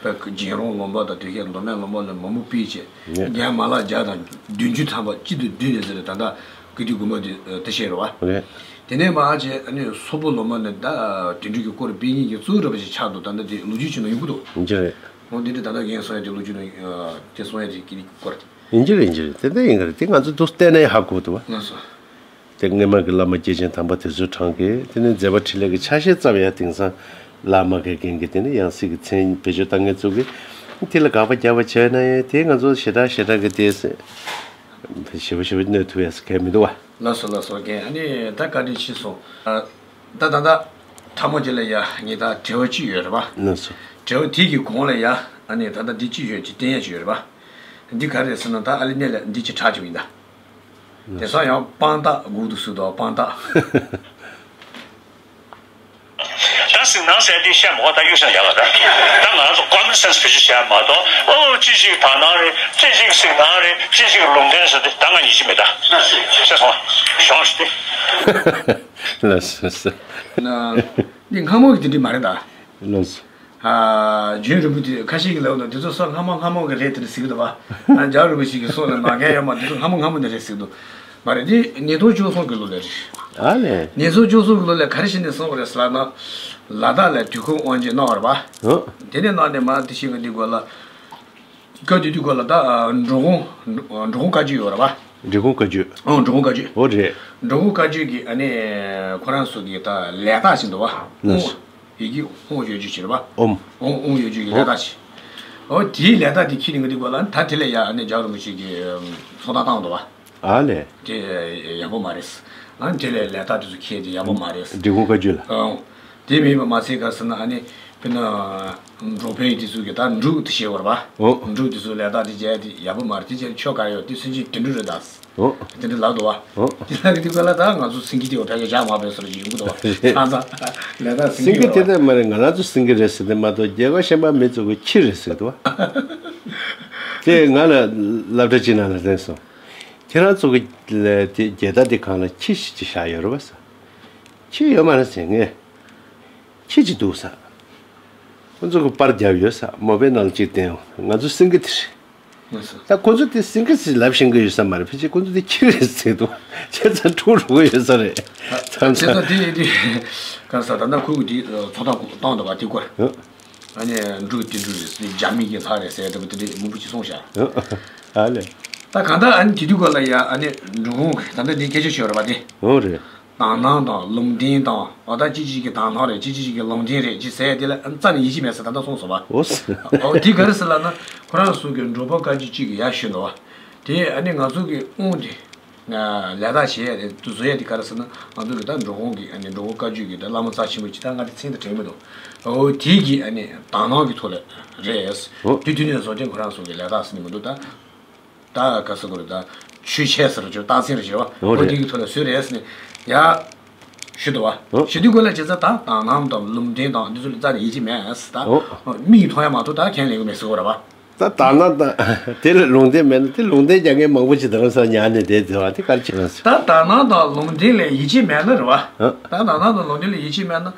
བ་རྒྱལ་རོང་ལུང་པ་དང་དེ་གའི་མདོ་སྨད་ལུང་པ་ལ་མང་པོ་སྤེལ་བྱས་ངས་རྒྱ་མ་ལག་བརྒྱ་དང་བདུན་ཅུ་ཐམ་པ་གཅིག་ཏུ་བསྡུས་ནས་ཟེར་ད་ལྟ་ཀིརྟི་དགོན་པ་དེ་དེ་བཤད་རེད་བ། རེད། དེ་ནས་མ་བྱས་ཨ་ནི་སོག་པོ་ལུང་པ་ནས་ད་དེ་འདྲ་གི་སྐོར་སྤེལ་མཁན་གྱི་གཙོ་བོ་རེད་པ་ཞིག་ཆགས་འདུག་ད་ལྟ་དེ་ལོ་རྒྱུས་ཆེན་མོ་ཡོང་གི་འདུག་ཡིན་གྱི་རེད། འོ་དེ་འདྲ་ད་ལྟ་རྒན་གསུང་ཡ་དེ་ལོ་རྒྱུས་ནང་དེ་གསུང་ཡ་དེ་ཀིརྟི་སྐོར་དེ། ཡིན་གྱི་རེད་ཡིན་གྱི་རེད། དེ་འདྲ་ཡིན་གྱི་རེད། དེ་ང་ཚོ་འདུག་བལྟས་ནས་ཧ་གོ་འདུག་བ། ལགས་སོ། དེ་སྔས་མ་གི་བླ་མ་སྐྱེས་ཆེན་དམ་པ་དེ་ཚོའི་གྲངས་ཀྱིས་དེ་ནས་མཛད་པ་འཕྲིན་ལས་ཀྱི་ཆ་ཤས་ཙམ་ཡང་དེང་སང་བླ་མ་གི་རྒན་གྱི་དེ་ནས་ཡང་སྲིད་ཀྱི་མཚན་བེད་སྤྱོད་བཏང་མཁན་ཚོ་གིས་དེ་ལ་དགག་པ་རྒྱག་པ་བྱས་ན་ཡང་དེ་ང་ཚོ་ཞེ་དྲག་ཞེ་དྲག་གི་དེ་ཞེ་པོ་ཞེ་པོ་གནོད་ཐུབ་ཡས་གལ་མི་འདུག་བ། ལགས་སོ་ལགས་སོ། རྒན་ཨ་ནི་ད་བཀའ་དྲིན་ཆེ་སོང་། ད་ད་ད་ཕྲ་མོ་དེ་ལ་ཡ་ངས་ད་དྲི་བ་གཅིག་ཡོད་རེད་བ། ལགས་སོ། དྲི་བ་དེ་གི་གོང་ལ་ཡ་ཨ་ནི་ད་ད་འདི་གཅིག་ཡོད་ཅིག་བསྟན་ཡ་གཅིག་ཡོད་རེད་བ། འདི་ག་རེ་ཟེར་ན་ད་ཨ་ལི་ནས་ལ་འདི་གཅིག་དྲག་བཅུག་ཡིན་ད། དེང་སང་ཡང་དཔང་རྟགས་སྒུག་ཏུ་སུ་དང་དཔང་རྟགས། ད་གཟིགས་སྣང་ཟེར་དེ་བཤད་མ་གོ་ད་གཡུག་སེམས་རྒྱག་པ་ད། ད་ང་ཚོ་common sense བེད་སྤྱོད་བྱས་མ་གཏོགས་ཨོ་ཅི་ཞིག་དག་སྣང་རེད་ཅི་ཞིག་གཟིགས་སྣང་རེད་ཅི་ཞིག་ལུང་བསྟན་ཟེར་དེ་ད་ང་ཡིད་ཆེས་མེད་ད། ཤེས་སོང་ཞོག་ཞིག་དེ། ལགས་སོ། འདི་སྔ་མོ་གི་དེ་འདྲ་མ་རེད་ད། ལགས་སོ། ཨ། རྒྱུན་རིང་པོ་དེ་ཁ་ཤས་ཀྱིས་ལབ་འདུག་འདི་ཚོ་སོ་སྔ་མོ་སྔ་མོ་གི་རེད་དེ་འདྲ་ཟེར་གི་འདུག་བ། ཨ། རྒྱལ་བ་རིན་པོ་ཆེ་གི་སྲོག་ལ་ནག་འགལ་ཡོད་མ། འདི་ཚོ་སྔ་མོ་སྔ་མོ་ནས་རེད་ཟེར་གི་འདུག་མ་རེད། འདི་ཉིས་སྟོང་བཅུ་གསུམ་གི་ལོ་ལ་རེད། ཨ་ལས། ཉིས་སྟོང་བཅུ་གསུམ་གི་ལོ་ལ་ག་རེ་བྱས་ནས་སོང་བ་རེད་ཟེར་ལབ་ན། ལ་དྭགས་ལ་དུས་འཁོར་དབང་ཆེན་གནང་བ་རེད་བ། ཨོ། དེ་ནས་གནང་ནས་མ་དེ་ཤེས་གི་འདི་དགོས་ལ། སྐབས་དེ་དུས་སྐབས་ལ་ད་འབྲི་གུང་། འབྲི་གུང་བཀའ་བརྒྱུད་ཡོད་རེད་བ། འབྲི་གུང་བཀའ་བརྒྱུད། ཨོ། འབྲི་གུང་བཀའ་བརྒྱུད། ཨོ་རེད། འབྲི་གུང་བཀའ་བརྒྱུད་ཀྱི་ཨ་ནི་ཁོ་རང་ཚོ་གི་ད་ལས་རྟགས་ཤིག་འདུག་བ། ཨོ། ཡི་གེ་ཧོང་ཡོད་རྒྱུ་ཞིག་རེད་བ། ཨོམ། ཨོང་ཨོང་ཡོད་རྒྱུ་གི་ལས་རྟགས་ཤིག་ཨོ། དེའི་ལས་རྟགས་དེ་ཁྱེར་ནས་ང་འདི་སྐོར་ལ་ད་དེ་ལས་ཡ་ཨ་ནི་རྒྱལ་བ་རིན་པོ་ཆེ་གི་ཚོགས་བདག་བཏང་འདུག་བ། ཨ་ལས། དེ་ཡག་པོ་མ་རེད། ཨ་ནི་དེ་ལས་ལས་རྟགས་དེ་ཚོ་ཁྱེར་དེ་ཡག་པོ་མ་རེད། འབྲི་གུང་བཀའ་བརྒྱུད་ལ། ཨོ། དེ་མིན་པ་མ་ཚད་ག་ཟེར་ན་ཨ་ནི། དཔེར་ན། འབྲོག་ཕན་དེ་ཚོ་གི་ད་འབྲུག་དེ་བཤད་བར་བ། ཨོ། འབྲུག་དེ་ཚོ་ལས་རྟགས་དེ་བྱས་དེ་ཡག་པོ་མ་རེད། དེ་བྱས་ཆོ་ག་ཡོད་དེ་སུན་འབྱིན་དེ་འབྲུ་རེད་ད། ཨོ། དེ་འདྲ་ལབ་འདུག་བ། ཨོ། དེ་ལ་གི་དེ་ག་ལ་ད་ང་ཚོ་སེང་གེ་དེ་བ་ཕལ་ཆེར་བཞག་མ་ཕོད་ཟེར་གྱི་ཡོང་གི་འདུག་བ། རེད། ཚང་ཚང་། ལས་རྟགས་སེང་གེ་སེང་གེ་ཡོད་དེ་བ། དེ་མ་རེད། ང་རང་ཚོ་སེང་གེ་རེད་ཟེར་དེ་མ་གཏོགས་རྒྱལ་ཁབ་གཞན་པ་མི་ཚོ་གི་ཁྱི་རེད་ཟེར་འདུག་བ། དེ་ང་ལ་སློབ་གྲྭ་གཅིག་ནང་ལ་གསན་སོང་། ཁྱེད་རང་ཚོ་གི་ལས་དེ་རྒྱལ་དར་དེ་སྒང་ལ་ཁྱི་ཞིག་ཅིག་བཞག་ཡོད་རེད་བ་ཟེར། ཁྱི་ཡོད་མ་རེད་ཟེར་ངས། ཁྱི་གཅིག་འདུག་ཟེར། ཁོ་ཚོ་གི་པར་བརྒྱབ་ཡོད་ཟེར། མོ་པའི་ནང་ལ་གཅིག་བསྟན་ཡོང་། ང་ཚོ་སེང་གེ་དེ་རེད། ལགས་སོ། ད་ཁོ་ཚོ་དེ་སེང་གེ་ཟེར་ལབ་ཤེས་ཀྱི་ཡོད་ས་མ་རེད། ཕལ་ཆེར་ཁོ་ཚོ་དེ་ཁྱི་རེད་ཟེར་འདུག་བྱས་ཙང་འཁྲུག་འགྲོ་གི་ཡོད་ས་རེད། ད་ཚང་བྱས་ཙང་དེ་ཡིན་དུས་ག་རེ་ཟེར། ད་ལྟ་ཁོ་གི་དེ་ཚོགས་ཐག་བཏང་འདུག་བ། དེ་སྐོར། ཨ་ནི་འབྲུག་དེ་འབྲུག་རེད་ཟེར། རྒྱ་མི་གི་ལྷ་རེད་ཟེར་དེ་མོ་དེ་འདྲ་མང་པོ་ཅིག་གསུངས་ཤག་ཨ་ལས། ད་གང་ལྟར་ཨ་ནི་དེ་དུས་སྐོར་ལ་ཡ་ཨ་ནི་འབྲི་གུང་གི་ད་ལྟ་འདི་སྐད་ཆ་ཤོད་རེད་བ་དེ། འོ་རེད། དག་སྣང་དང་ལུང་བསྟན་དང་། འོ་ད་ཅི་ཅིག་གི་དག་སྣང་རེད། ཅི་ཅི་ཅིག་གི་ལུང་བསྟན་རེད་ཅེས་ཟེར་དེ་ལ་རྩ་ནས་ཡིད་ཆེས་མེད་ཟེར་ད་ལྟ་གསུངས་སོང་བ། འོ་ཟེར། འོ་དེ་ག་རེ་ཟེར་ལབ་ན། ཁོ་རང་ཚོ་གི་འབྲོག་པ་བཀའ་བརྒྱུད་གཅིག་གི་ཡ་ཞུས་འདུག་བ། དེ་ཨ་ནི་ང་ཚོ་གི་དབང་དེ། ལས་ཀ་བྱེད་ཡ་དེ་དུ་བཟོ་ཡ་དེ་ག་རེ་ཟེར་ན། ང་ཚོ་གི་ད་འབྲོག་ཁོངས་ཀྱི་ཨ་ནི་འབྲོག་པ་བཀའ་བརྒྱུད་ཀྱི་ད་བླ་མ་རྩ་ཆེན་པོ་ཅིག་ད་ང་དེ་མཚན་དེ་དྲན་མི་འདུག་འོ་དེ་གི་ཨ་ནི་དག་སྣང་གི་ཐོག་ལ་རེད། འོ། དེ་དུས་ནས་བཟུང་སྟེ་ཁོ་རང་ཚོ་གི་ལས་ཀ་ཟེར་ནི་མི་འདུག་ད། ད་ག་ཟེར་དགོས་རེད། ད་ཆོས་འཆད་ཟེར་རྒྱུ། རྟགས་མཚན་རེད་བ། འོ་འོ་རེད། དེ་གི་ཐོག་ལ་བཟོས་རེད་ཟེར་ནས་ཡ་ཞུ་འདུག་བ། འོ། ཞུ་དུས་སྐོར་ལ་བྱས་ཙང་ད་དག་སྣང་དང་ལུང་བསྟན་དང་འདི་ཚོ་ལ་རྩ་ནས་ཡིད་ཆེས་མེད་ཟེར། ད་འོ། མིག་གིས་མཐོང་ཡ་མ་གཏོགས་ད་ཁས་ལེན་གི་མེད་ཟེར་གོ་རེད་བ། ད་དག་སྣང་དང་དེ་ལ་ལུང་བསྟན་མེད་ན། དེ་ལུང་བསྟན་རྒྱག་མཁན་མང་པོ་ཅིག་རྡ་རམ་ས་ལ་ཉར་ནས་བསྡད་ཟེར་བ་དེ་ག་རེ་བྱེད་ན་ཟེར། ད་དག་སྣང་དང་ལུང་བསྟན་ལ་ཡིད་ཆེས་མེད་ན་རེད་བ། ཨ། ད་དག་སྣང་དང་ལུང་བསྟན་ལ་ཡིད་ཆེས་མེད་ན།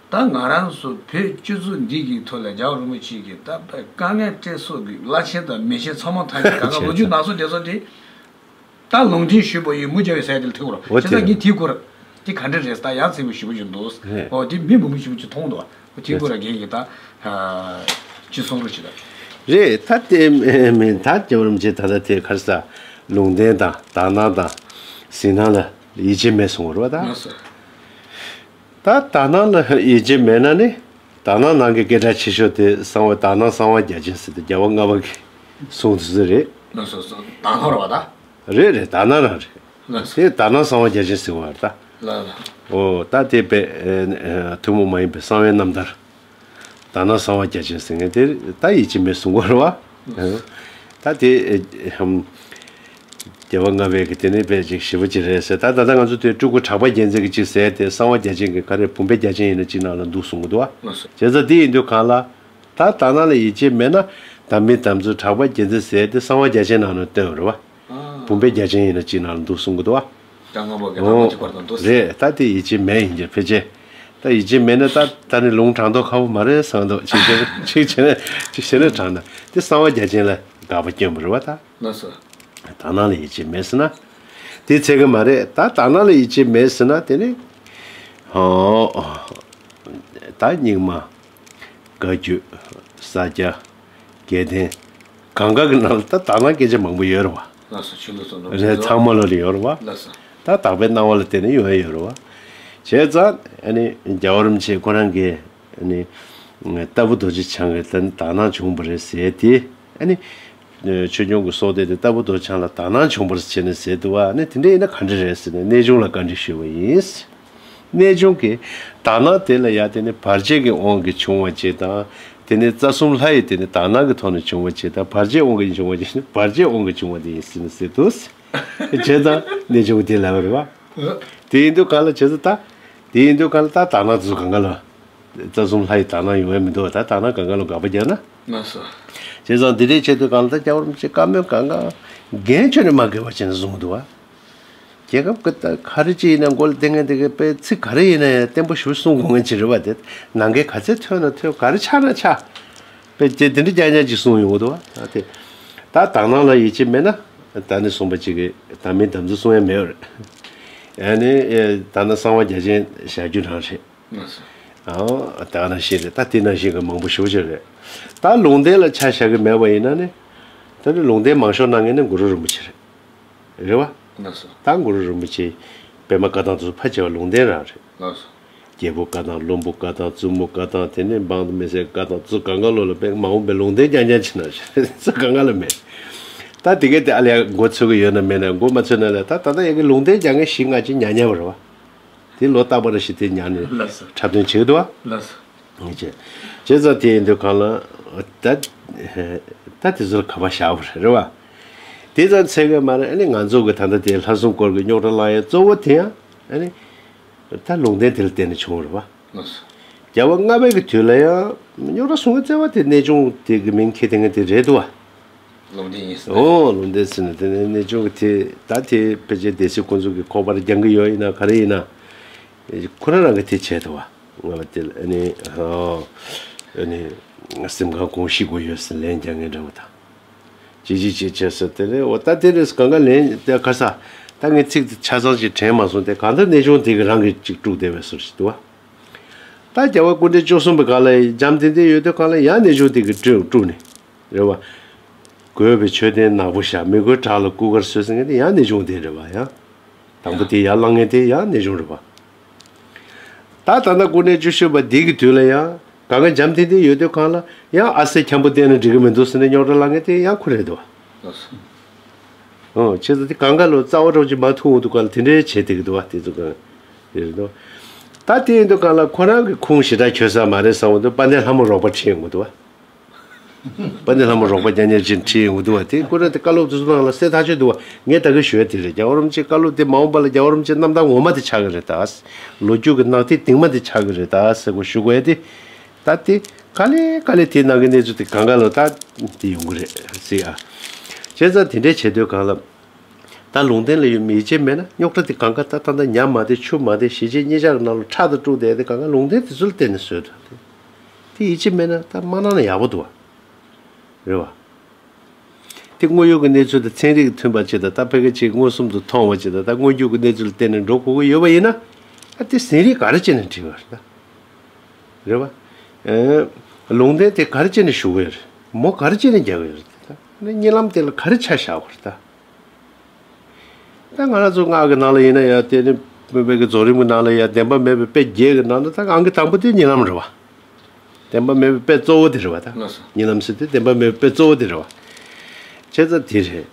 ད་ང་རང་ཚོ་བོད་སྤྱི་ཚོགས་འདི་གི་ཐོག་ལ་རྒྱལ་བ་རིན་པོ་ཆེ་གིས་ད་དཀའ་ངལ་སྤྲད་སོགས་ཀྱི་བླ་ཆེན་དང་མི་ཆེན་ཚང་མ་ཐམས་ཅད་གང་ག་ལོ་རྒྱུས་ནང་སོ་བསྡད་སོ་དེ། ད་ལུང་བསྟན་ཞུས་པ་ཡིན་མུ་བརྒྱབ་པའི་ཟས་དེ་ལ་ཐུག་རོགས། འོ་བྱས་ཙང་ངས་དེའི་སྐོར་དེ་ག་འདྲ་རེད་ཟེར། ད་ཡ་མཚན་པོ་ཞེ་པོ་ཅིག་འདུག་རེད། འོ་དེ་མི་མང་པོ་ཞེ་པོ་ཅིག་མཐོང་འདུག་འོ་དེའི་སྐོར་ལ་རྒན་གྱིས་ད་ཅི་གསུང་རོགས་བྱེད་ད། རེད། ད་དེ་མིན་ད་རྒྱལ་བ་རིན་པོ་ཆེ་ད་ལྟ་དེ་ག་རེ་ཟེར། ལུང་བསྟན་དང་དག་སྣང་དང་གཟིགས་སྣང་ལ་ཡིད་ཆེས་མེད་གསུང་བ་རེད་བ་ད། ལགས་སོ། ད་དག་སྣང་ལ་ཡིད་ཆེས་མེད་ན་ནི། དག་སྣང་ནང་གི་སྐད་གྲགས་ཆེ་ཤོས་དེ་གསང་བ། དག་སྣང་གསང་བ་རྒྱ་ཆེན་ཟེར་ཏེ་རྒྱལ་བ་ལྔ་པ་གི་གསུང་དེ་ཚོ་རེད། ལགས་སོ་ལགས་སོ། དག་སྣང་རེད་བ་ད། རེད་རེད། དག་སྣང་རང་རེད། ལགས་སོ། དེ་དག་སྣང་གསང་བ་རྒྱ་ཆེན་ཟེར་བ་རེད་ད། ལགས་ལགས། འོ་ད་དེ་པས་ཐུན་མོང་མ་ཡིན་པའི་གསང་བའི་རྣམ་ཐར། དག་སྣང་གསང་བ་རྒྱ་ཆེན་ཟེར་མཁན་དེ་ད་ཡིད་ཆེས་མེད་གསུང་གི་རེད་བ། ད་དེ་རྒྱལ་བ་ལྔ་པའི་གི་དེ་ནས་པས་ཅིག་ཞེ་པོ་ཅིག་རེད་ཟེར། ད་ད་ལྟ་ང་ཚོ་དེ་སྤྲུལ་སྐུ་གྲགས་པ་རྒྱལ་མཚན་གྱི་ཅིག་ཟེར་དེ་གསང་བ་རྒྱ་ཆེན་གྱི་ག་རེ་བུམ་པའི་རྒྱ་ཆེན་ཡིན་ན་ཅིག་ནང་ལ་འདུག་གསུང་གི་འདུག་བ། བྱས་ཙང་དེ་ཡིན་དུས་གང་ལ། ད་དག་སྣང་ལ་ཡིད་ཆེས་མེད་ན། དམ་པའི་དམ་ཚིག་གྲགས་པ་རྒྱལ་མཚན་ཟེར་དེ་གསང་བ་རྒྱ་ཆེན་ནང་ལ་བཏོན་རེད་བ། བུམ་པའི་རྒྱ་ཆེན་ཡིན་ན་ཅིག་ནང་ལ་འདུག་གསུང་གི་འདུག་བ། ད་སྔ་མོ་གི་ལྷ་མོ་གཅིག་པར་དུ་འདུག་རེད། ད་དེ་ཡིད་ཆེས་མེད་ཡིན་གྱི་ཕལ་ཆེར། ད་ཡིད་ཆེས་མེད་ན་ད་ད་ནི་ལུང་དྲང་མདོག་ཁ་པོ་མ་རེད་བསམ་འདུག་ཅིག་བྱས་ན་ཅིག་བྱས་ན་ཅིག་བྱས་ན་དྲང་ན་དེ་གསང་བ་རྒྱ་ཆེན་ལ་དགག་པ་སྐྱོན་པ་རེད་བ་ད། ལགས་སོ། དག་སྣང་ལ་ཡིད་ཆེས་མེད་ཟེར་ན། དེ་ཚད་གི་མ་རེད། ད་དག་སྣང་ལ་ཡིད་ཆེས་མེད་ཟེར་ན་དེ་ནི། ཧོ། ད་རྙིང་མ། བཀའ་བརྒྱུད། ས་སྐྱ། དགེ་ལྡན། གང་ག་གི་ནང་ལ་ད་དག་སྣང་སྐད་ཆ་མང་པོ་ཡོད་རེད་བ། ལགས་སོ། ཆོས་ལུགས་སོ་ནོར་རེད། ཚང་མ་ལ་ལ་ཡོད་རེད་བ། ལགས་སོ། ད་དག་པའི་སྣང་བ་ལ་བརྟེན་ནས་ཡོང་ཡ་ཡོད་རེད་བ། བྱས་ཙང་ཨ་ནི་རྒྱལ་བ་རིན་པོ་ཆེ་ཁོ་རང་གིས་ཨ་ནི་ལྟ་བུ་རྡོ་རྗེ་འཆང་གིས་ད་ནི་དག་སྣང་བྱུང་བ་རེད་ཟེར་ཏེ། ཨ་ནི། ཆོས་སྐྱོང་གི་སྲོག་གཏད་དེ་ལྟ་བུ་རྡོ་རྗེ་འཆང་ལ་དག་སྣང་བྱུང་བར་བྱས་ནས་ཟེར་འདུག་བ། ཨ་ནི་དེ་འདྲ་ཡིན་ན་ག་འདྲ་རེད་ཟེར་ནས་གནས་ཆུང་ལ་བཀའ་འདྲི་ཞུས་པ་ཡིན། གནས་ཆུང་གིས་དག་སྣང་དེ་ལ་ཡ་དེ་ནི་བར་ཆད་ཀྱི་དབང་གིས་བྱུང་བ་ཅིག་དང་། དེ་ནི་རྩ་གསུམ་ལྷ་ཡི་དེ་ནི་དག་སྣང་གི་ཐོག་ནས་བྱུང་བ་ཅིག་དང་། བར་ཆད་དབང་གིས་བྱུང་བ་ཅིག་ནི་བར་ཆད་དབང་གིས་བྱུང་བ་དེ་ཡིན་ཟེར་ནས་ཟེར་འདུག་བྱས་ཙང་གནས་ཆུང་གིས་དེ་ལབ་པ་རེད་བ། དེ་ཡིན་དུས་གང་ལ་བྱས་ཙང་ད། དེ་ཡིན་དུས་གང་ལ་ད་དག་སྣང་དེ་ཚོ་གང་ག་ལ། རྩ་གསུམ་ལྷ་ཡི་དག་སྣང་ཡོང་ཡ་མི་འདུག་ད་དག་སྣང་གང་ག་ལ་དགག་པ་རྒྱག་ན། ལགས་སོ། བྱས་ཙང་འདི་འདྲའི་ཆེད་དུ་གང་ལ་ད་རྒྱལ་བ་རིན་པོ་ཆེ་བཀའ་མོལ་གང་ག་འགན་ཆོད་ནས་མ་འགལ་བ་བྱས་ནས་གསུང་གི་འདུག་བ། རྒྱལ་ཁབ་ཀྱི་ད་ག་རེ་ཅིག་ཡིན་ན་མགོ་ལ་བསྡད་མཁན་དེ་གས་དཔེ་ཚིག་ག་རེ་ཡིན་ན་ཡང་བརྟན་པོ་ཞེ་པོ་གསུང་དགོས་མཁན་ཅིག་རེད་བ། དེ་ནང་གས་ག་ཚད་ཐོན་ན་ཐོན། ག་རེ་ཆགས་ན་ཆགས། དཔེ་དེ་དེ་འདྲ་རྐྱང་རྐྱང་ཅིག་གསུང་ཡོང་གི་འདུག་བ། ད་དེ་ད་དག་སྣང་ལ་ཡིད་ཆེས་མེད་ན། ད་ནི་གསུངས་པ་ཅིག་གིས་ད་མིན་དམ་ཚིག་གསུང་ཡ་མེད་པ་རེད། ཨ་ནི་ཨེ་ད་ནི་གསང་བ་རྒྱ་ཆེན་བཞག་རྒྱུ་རང་རེད། ལགས་སོ། ཨོ་ད་ནང་བཞིན་རེད། ད་དེ་ནང་བཞིན་གྱི་མང་པོ་ཞེ་པོ་ཅིག་རེད། ད་ལུང་བསྟན་ལ་ཆ་བཞག་གི་མེད་པ་ཡིན་ན་ནི། ད་ནི་ལུང་བསྟན་མང་ཤོས་གནང་མཁན་ནི་གུ་རུ་རིན་པོ་ཆེ་རེད། རེད་བ། ལགས་སོ། ད་གུ་རུ་རིན་པོ་ཆེ་པད་མ་བཀའ་ཐང་དེ་ཚོ་ཕལ་ཆེ་བ་ལུང་བསྟན་རང་རེད། ལགས་སོ། རྒྱལ་པོ་བཀའ་ཐང་། བློན་པོ་བཀའ་ཐང་། བཙུན་མོ་བཀའ་ཐང་། དེ་ནས་འབངས་དང་མི་སེར་བཀའ་ཐང་། ཚོ་གང་ག་ལོ་ལ་དཔེ་མང་པོ་པའི་ལུང་བསྟན་རྐྱང་རྐྱང་བྱེད་ན་ཚོ་གང་ག་ལ་མེད། ད་དེ་གས་དེ་ཨ་ལས་མགོ་ཚོས་གི་ཡོད་ན་མེད་ན། མགོ་མ་ཚོས་ན་ལས་ད་ད་ལྟ་ཡ་གི་ལུང་བསྟན་རྒྱག་མཁན་ཞིག་ང་ཅིག་ཉར་ཉར་བ་རེད་བ། དེ་ལོ་རྟག་པར་ཞིག་དེ་ཉར་ནས་ལགས་སོ། འཁྲབ་སྟོན་བྱེད་ཀྱི་འདུག་བ། ལགས་སོ། བྱས་བྱས་ཙང་དེ་ཡིན་དུས་གང་ལ་ད་ད་དེ་ཚོར་ཁ་པར་བཞག་པ་རེད་བ། དེ་ཙམ་ཚད་གི་མ་རེད། ཨ་ནི་ང་ཚོ་གི་ད་ལྟ་དེ་ལྷ་སྲུང་སྐོར་གྱི་རྙོག་དྲ་ལངས་ཡ་གཙོ་བོ་དེ་ཡང་ཨ་ནི་ད་ལུང་བསྟན་དེ་ལ་བརྟེན་ནས་བྱུང་བ་རེད་བ། ལགས་སོ། རྒྱལ་བ་ལྔ་པའི་གི་དུས་ལ་ཡང་རྙོག་དྲ་སྲུང་གི་བརྩེ་བ་དེ་གནས་ཆུང་དེ་གི་མིང་འཁྱེར་དེ་ངས་དེ་རེད་འདུག་བ། ལུང་བསྟན་ཡིན་ཟེར་ན། ཨོ་ལུང་བསྟན་ཟེར་ན་དེ་ནས་གནས་ཆུང་གི་དེ་ད་དེ་ཕལ་ཆེར་སྡེ་སྲིད་ཁོང་ཚོ་གི་ཁོག་པར་རྒྱང་གི་ཡོད་ཡིན་ན་ག་རེ་ཡིན་ན། ཁོ་རང་རང་གི་དེ་བྱས་འདུག་བ། ལྔ་པ་དེ་ལ་ཨ་ནི་ཨ་ནི་གཟིམ་ཁང་གོང་བཞི་དགོས་ཡོད་ཟེར་ལན་རྒྱག་མཁན་འདྲ་བོ་དང་། ཅི་ཅི་ཅི་བྱས་ཟེར་དེ་ནས་འོ་ད་དེ་རེས་གང་ག་ལན་དེ་ག་ས། ད་ངས་ཚིག་དེ་ཆ་ཚང་ཞིག་དྲན་མ་སོང་། དེ་གང་ལྟར་གནས་ཆུང་དེ་གི་རང་གི་ཅིག་དཀྲུགས་བསྡད་པའི་བཟོ་ཞིག་འདུག་བ། ད་རྒྱལ་བ་སྐུ་ཕྲེང་བཅུ་གསུམ་པའི་སྒང་ལ་འཇམ་ཐིང་ཐིང་ཡོད་དུས་སྒང་ལ་ཡང་གནས་ཆུང་དེ་གི་དཀྲུགས་དཀྲུགས་ནས། རེད་བ། དགོས་པའི་མཆོད་རྟེན་ནག་པོ་བཞག་མི་དགོས་བྲག་ལ་སྐུ་མཁར་བཟོས་ཟེར་མཁན་དེ་ཡང་གནས་ཆུང་དེ་རེད་བ། ཡང་དང་པོ་དེ་ཡར་བསླང་མཁན་དེ་ཡང་གནས་ཆུང་རེད་བ། ད་ད་ལྟ་སྐུ་ཕྲེང་བཅུ་བཞི་པ་འདི་གི་དུས་ལ་ཡང་གང་ག་འཇམ་ཐིང་ཐིང་ཡོད་དུས་སྒང་ལ་ཡང་ཨ་སེ་འཁྱམ་པོ་བསྟན་ན་འགྲིག་གི་མི་འདུག་ཟེར་ནས་རྙོག་དྲ་བསླང་མཁན་དེ་ཡང་ཁོ་རེད་འདུག་བ། ཨོ་བྱས་ཙང་དེ་གང་ག་ལོ་རྩ་བ་རོགས་ཀྱི་མ་ཐུག་འོང་དུས་སྒང་ལ་དེ་འདྲའི་བྱས་བསྡད་ཀྱི་འདུག་བ། དེ་ཚོ་གང་རེད་འདུག་ད་དེ་ཡིན་དུས་སྒང་ལ་ཁོ་རང་གི་ཁུངས་ཞེ་དྲག་འཁྱོལ་ས་མ་རེད་བསམ་འོང་དུས་དཔལ་ལྡན་ལྷ་མོ་རོགས་པ་ཁྲིད་ཡོང་གི་འདུག་བ། དཔལ་ལྡན་ལྷ་མོ་རོགས་པ་རྐྱང་རྐྱང་ཅིག་ཁྲིད་ཡོང་གི་འདུག་བ། དེ་ཁོ་རང་དེ་བཀའ་སློབ་དེ་ཚོ་ནང་ལ་གསལ་ཐག་ཆོད་འདུག་བ། ངས་ད་གིན་ཞུ་ཡ་དེ་རེད། རྒྱལ་བ་རིན་པོ་ཆེའི་བཀའ་སློབ་དེ་མ་འོངས་པ་ལ་རྒྱལ་བ་རིན་པོ་ཆེའི་རྣམ་ཐར་ངོ་མ་དེ་ཆགས་ཀྱི་རེད་ད། ལོ་རྒྱུས་ཀྱི་ནག་ཐིག་རྟིང་མ་དེ་ཆགས་ཀྱི་རེད་ད་ཟེར་གོ་ཞུ་དགོས་ཡ་དེ། ད་དེ་ག་ལེ་ག་ལེ་དེ་ནང་གི་གནས་ཚུལ་དེ་གང་ག་ལ་ད་དེ་ཡོང་གི་རེད་ཟེར་ཨ། བྱས་ཙང་དེ་འདྲའི་བྱེད་དུས་སྒང་ལ། ད་ལུང་བསྟན་ལ་ཡོད་མི་ཡིད་ཆེས་མེད་ན་རྙོག་དྲ་དེ་གང་ག་ད་ད་ད་ཉ་མ་དེ་ཆུ་མ་དེ་གཞིས་བྱེས་གཉིས་ཆར་ནང་ལ་ཁྲག་དང་དཀྲུགས་བསྡད་དེ་གང་ག་ལུང་བསྟན་དེ་ཚོ་ལ་བརྟེན་ནས་བཟོས་འདུག་དེ། དེ་ཡིད་ཆེས་མེད་ན་ད་མ་གནང་ན་ཡག་པོ་འདུག་བ། རེད་བ། དེ་དངོས་ཡོད་ཀྱི་གནས་ཚུལ་དང་ཚན་རིག་མཐུན་པ་ཅིག་དང་ད་ཕ་གི་ཅིག་མངོན་སུམ་དུ་མཐོང་བ་ཅིག་དང་ད་དངོས་བརྒྱུད་ཀྱི་གནས་ཚུལ་ལ་བརྟེན་ནས་འགྲོ་དགོས་ཀྱི་ཡོད་པ་ཡིན་ན། ད་དེ་ཟིན་རིས་ག་རེ་བྱས་ནས་འགྲིག་པ་རེད་ད། རེད་བ། ཨེ། ལུང་བསྟན་དེ་ག་རེ་བྱས་ནས་ཞུ་གི་ཡོད་རེད། མོ་ག་རེ་བྱས་ནས་རྒྱག་གི་ཡོད་རེད་ད། གཉིད་ལམ་དེ་ལ་ག་རེ་ཆ་བཞག་པ་རེད་ད། ད་ང་རང་ཚོ་སྔགས་ཀྱི་ནང་ལ་ཡིན་ན་ཡང་དེ་ནི་བོད་པའི་གི་རྫོགས་རིམ་གྱི་ནང་ལ་ཡང་བདེན་པ་མེད་པའི་དཔེ་བརྒྱད་ཀྱི་ནང་ན་ད་ཨང་ཀི་དང་པོ་དེ་གཉིད་ལམ་རེད་བ། བདེན་པ་མེད་པའི་དཔེ་གཙོ་བོ་དེ་རེད་བ་ད། ལགས་སོ། གཉིད་ལམ་ཟེར་དུས་བདེན་པ་མེད་པའི་དཔེ་གཙོ་བོ་དེ་རེད་བ། བྱས་ཙང་དེ་རེད།